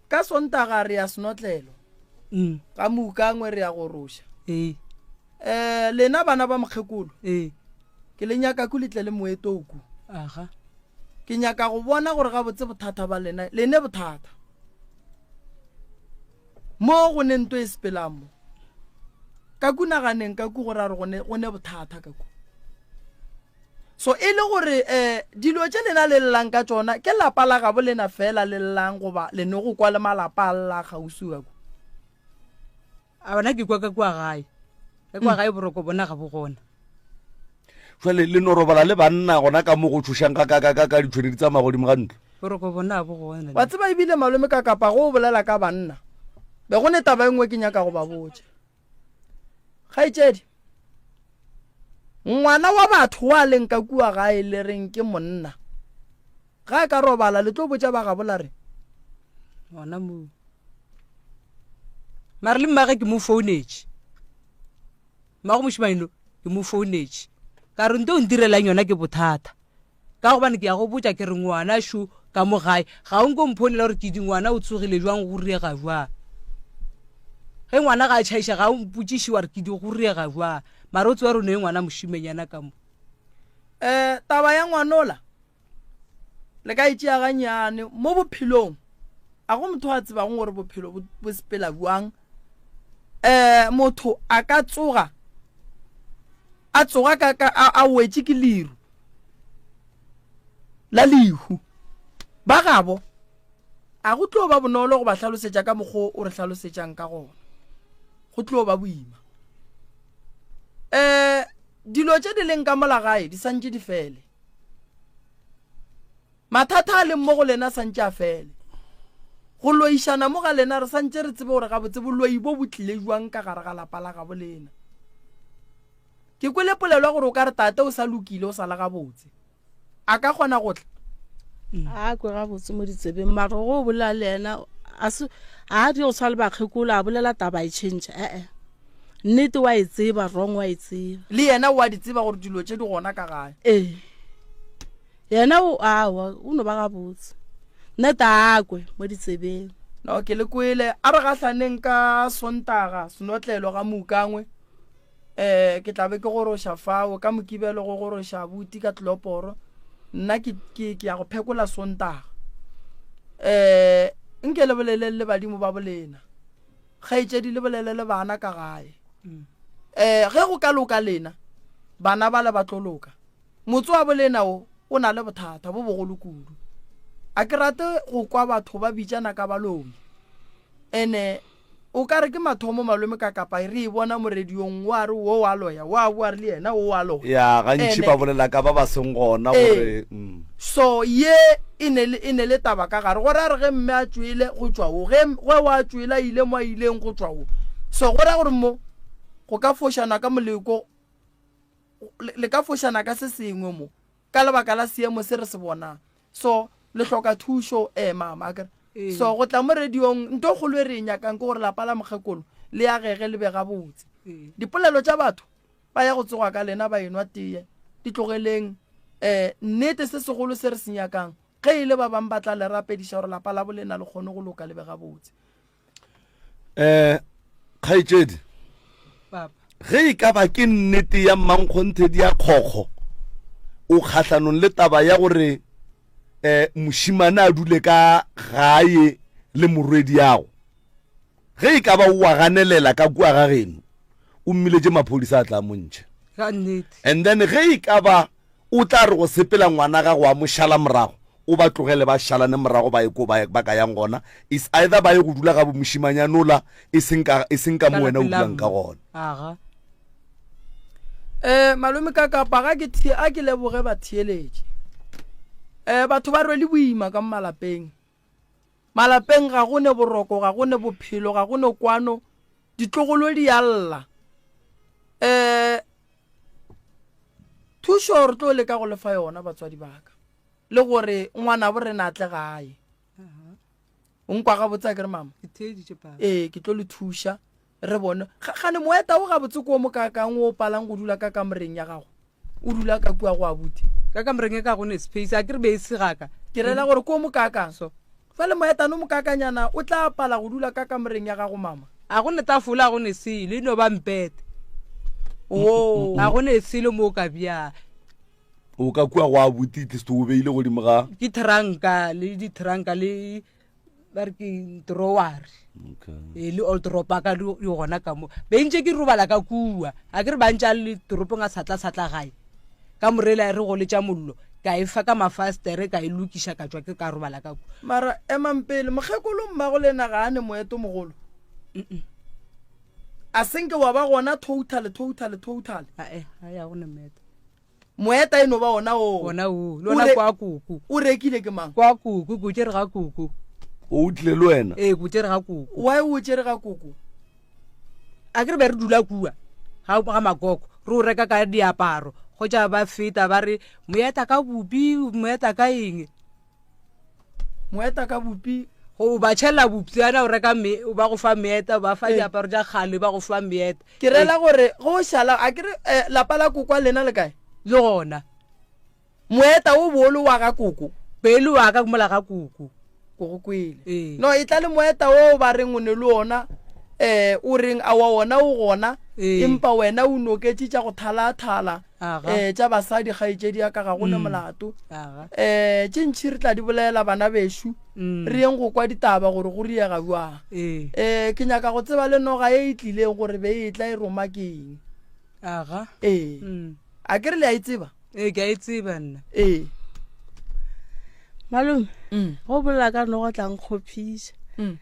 Ka Sontaga re ya senotlelo. Mm. Ka Moukangwe re ya go roša. Ee. Eh, lena bana ba mokgekolo. Ee. Ke le nyaka ku letle le moetoku. Aga. Ke nyaka go bona gore gabotse bothata ba lena, lene bothata. Mo go ne nto e sepelang mo. Ka ku naganeng ka ku gore a re go ne go ne bothata ka ku. So e le gore um dilo tše lena le llang ka tšona ke lapa la gabo lena fela le llang goba le no go kwa le malapa a lla kgauswi ka kwa? A bona ke kwa ka kua gae. Ka kua gae boroko bona ga bo gona. Jwale le no robala le banna gona ka mo go tšhošang ka ka ka ka ka ditšhwene di tsamaya godimo ga ntlo. Boroko bona ga bo gona. Wa tseba ebile malome ka kapa go o bolela ka banna be go ne taba e nngwe ke nyaka go ba botša. Kgaetšedi, ngwana wa batho wa leng ka kua gae le reng ke monna, ga a ka robala le tlo botša ba gabo la re? Gona moo. Mare le mmage ke mo founetše. Mmago mošemane lo ke mo founetše. Ka re nto o ntirelang yona ke bothata. Ka gobane ke ya go botša ke re ngwana šo. Ka mo gae, ga o nko mphonela gore ke di ngwana o tsogile jwang go riega jwang. Ge ngwana ga a tšhaiša ga o mpotšiše wa re ke di go riega jwang. Mara o tseba gore o ne ngwana mošimenyana ka mo. Um taba ya ngwanola le ka e tšea gannyane mo bophelong a go motho a tsebago gore bophelo bo sepela bjang. Um motho a ka tsoga a tsoga ka, ka a, a wetše ke leru. la lehu. Ba gabo a go tlo ba bonolo go ba hlalosetša ka mokgwa o re hlalosetšang ka gona. Go tlo ba boima. Um dilo tše di leng ka mola gae di santše di fele. Mathata a leng mo go lena santše a fele. Go loišana mo ga lena re santše re tsebe gore gabotse boloi bo bo tlile jwang ka gare ga lapa la gabo lena. Ke kwele polelo ya gore o ka re tate o sa lokile o sa le gabotse. A ka kgona go tla? A kwe gabotse mo ditsebeng mara go o bolela le yena a se a di go tshwana le bakgekolo a bolela taba e change ee nnete wa e tseba wrong wa e tseba. Le yena o a di tseba gore dilo tše di gona ka gae. Ee yena o awa o no ba gabotse nnete a kwe mo ditsebeng. No ke le kwele a re gahlaneng ka Sontaga senotlelo ga Moukangwe. um ke tla be ke goroša fao ka mokibelo go goroša abuti ka tleloporo nna ke, ke, ke ya go phekola sontaga um nke le boleleng le badimo ba bolena kgaetšedi le bolele le bana ka gae um ge go ka loka lena bana ba le ba tlo loka motse wa bolena o o na le bothata bo bogolo kudu a ke rate go kwa batho ba bitšana ka baloi ene O ka re ke mathomo malome ka kapa re e bona mo radiong wa re wo wa loya wa boa re le yena wo wa loya. Ya gantši Ene ba bolela ka ba ba seng gona ee gore mm. so ye e ne le e ne le taba ka gare gore a re ge mme a tšwele go tšwa wo ge ge wa tšwele a ile mo a ileng go tšwa wo so go ra gore mo go ka fošana ka moleko le le ka fošana ka se sengwe mo ka lebaka la seemo se re se bonang So, le hloka thušo, ee, mama, akere? Ee. So, go tla mo radiong, nto kgolo e re e nyakang ke gore lapa la mokgekolo le agege le be gabotse. Ee. Dipolelo tša batho ba ya go tsoga ka lena ba enwa teye, di tlogeleng. Eh, nnete se segolo se re se nyakang, ge e le ba bang ba tla le rapediša gore lapa la bolena le kgone go loka le be gabotse. um kgaetšedi papa ge e ka ba ke nnete ya mmankgonthe di ya kgokgo o kgahlanong le taba ya gore um mošimane a dule ka gae le morwediago ge e ka ba o wa ganelela ka kua ga geno o mmiletše maphodisa a tla mo ntšhe ka nnete and then ge e ka ba O tla re go sepela ngwana gago a mo šala morago, o ba tlogele ba šalane morago ba ye ko ba, ba ka yang gona. It's either ba ye go dula ga bomošimanyana ola, e seng ka, e seng ka Ka mo wena o lapeng la dulang ka mma. gona. Aga. Eh, malome ka kapa ga ke thie, a ke leboge batheeletši. Eh, batho ba rwele boima ka mo malapeng. Malapeng ga go ne boroko, ga go ne bophelo, ga go ne kwano. Ditlogolo di a lla. Eh, Thušo re tlo leka go lefa yona batswadi ba ka le gore ngwanabo rena a tle gae. O nkwa gabotse a ke re mama? Ee, ke tlo le thuša re bone. Gane moeta o gabotse ko o mokaakang o palang go dula ka kamoreng ya gago? O dula ka kua go abuti. Ka kamoreng e ka go ne space a ke re be e se gaka. Ke rela gore ko o mokaakang. So. Fale moetane o mokaakanyana o tla pala go dula ka kamoreng ya gago mama. A go ne tafola a go ne selo e no ba mpete. Oo. A go ne selo mo o ka bjang. O ka kua go abuti at least o beile godimo ga. Ke tranka le ditranka le ba re ke droware. Okay. E le old ropa ka di gona ka mo. Be ntse ke robala ka kua. A ke re ba ntse a le toropong a satla satla gae. Ka morela re goletša mollo ka e fa ka mafastere ka e lokiša ka tšwa ke ka robala ka kwa. Mara emang pele, mokgekolo mmago lena ga a ne moeto mogolo? A senke wa ba gona totally totally totally? Ae, ga ya go ne moeto. Moeta e no ba ona oo. Ona oo, le ona kwa koko. O rekile ke mang? Kwa koko, ke o tšere ga koko. O tlile le wena? Ee, ke o tšere ga koko. Why o tšere ga koko? A ke re be re dula kua ga ga makoko re o reka ka diaparo go tša ba feta ba re moeta ka bupi moeta ka eng moeta ka bupi go ba tšhela bopjana o reka me ba go fa meeta ba fa diaparo tša kgale ba go fa meeta ke rela gore go šala a ke re eh, lapa la kokwa lena le kae le gona Moeta wo bolo wa ga koko. Pele wa ka mola ga koko. Ko go kwele. Ee. No e tla le moeta wo ba reng o ne le ona eh o reng a wa ona o gona Ee. empa wena o noketše tša go thalathala Aga. eh tša basadi kgaetšedi ya ka ga go ne Mm. molato. Aga. Eh tše ntši re tla di bolela bana bešo. Mm. Re yeng go kwa ditaba gore go riega bjang. Ee. Eh ke nyaka go tseba le noga e e tlileng gore be e tla e roma keng. Aga. Ee. Mm. A ke re le a e tseba? Ee, ke a e tseba nna. Ee. Malome, Mm. go bolela ka noga tla nkgopiša. Mm.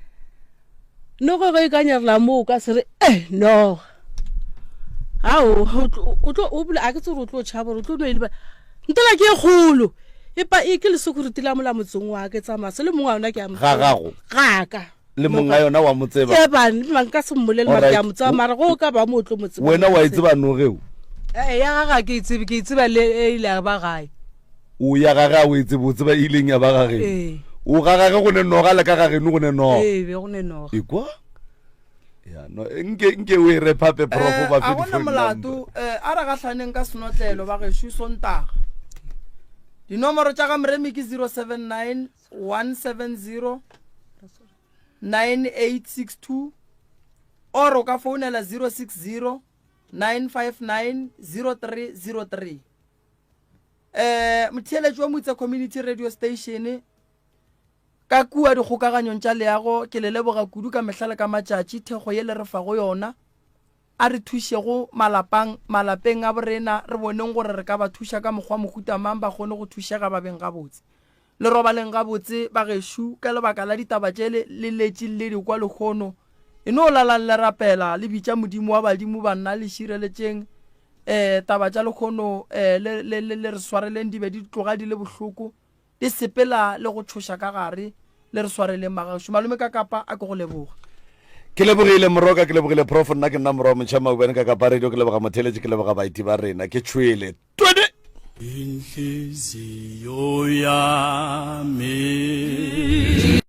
Noga ge e ka nyarela moo o ka se re eh noga. Ao, o tlo o tlo o bole a ke tsebe gore o tlo tšhaba gore o tlo no e leba. Ntela ke e kgolo. E pa e ke lesecurity la mola motseng wa ke tsamaya se le mongwe wa yona ke a mo Ga gago? Ga ka. Le monga yona wa mo tseba? Ee bane, nna nka se mmolele mara ke a mo tseba mara go ka ba mo o tlo mo tseba. Wena wa e tseba nogeo? Ee, ya ga ga ke e tsebe, ke e tseba le e ile ya ba gae. O ya ga ga o e tsebe, o tseba e ileng ya ba ga geno. Ee. O ga gage go ne noga le ka ga geno go ne noga. Ee, be go ne noga. Ekwa? Ya, no, nke nke o e re phape prof Eh, ba a fe gona di-phone molato number. eh, a re gahlaneng ka senotlelo ba gešo Sontaga. Dinomoro tša ga Moremi ke 079 170 9862 or o ka founela 060 959 0303. Eh, motheeletši wa Motse Community Radio Station ka kua dikgokaganyong tša leago ke le leboga kudu ka mehla le ka matšatši thekgo ye le re fago yona. A re thušego malapang, malapeng a borena, re boneng gore re ka ba thuša ka mokgwa mohuta mang ba kgone go thušega ba beng gabotse. Le robaleng gabotse, bagešo, ka lebaka la ditaba tše le, le letše le di kwa lehono. E no lalang le rapela, le bitša Modimo wa badimo, banna, le šireletšeng, eh, taba tša lehono, eh, le, le, le, le re swareleng di be di tloga di le bohloko. Di sepela le go tšhoša ka gare. Le re swareleng magašo. Malome Kakapa a ke go leboga. Ke lebogile Moroka, ke lebogile Prof. Nna ke nna Morwa Motšha Maubane Kakapa Radio. Ke leboga motheeletši, ke leboga baeti ba rena. Ke tšhwele. Twene! Inhliziyo yami.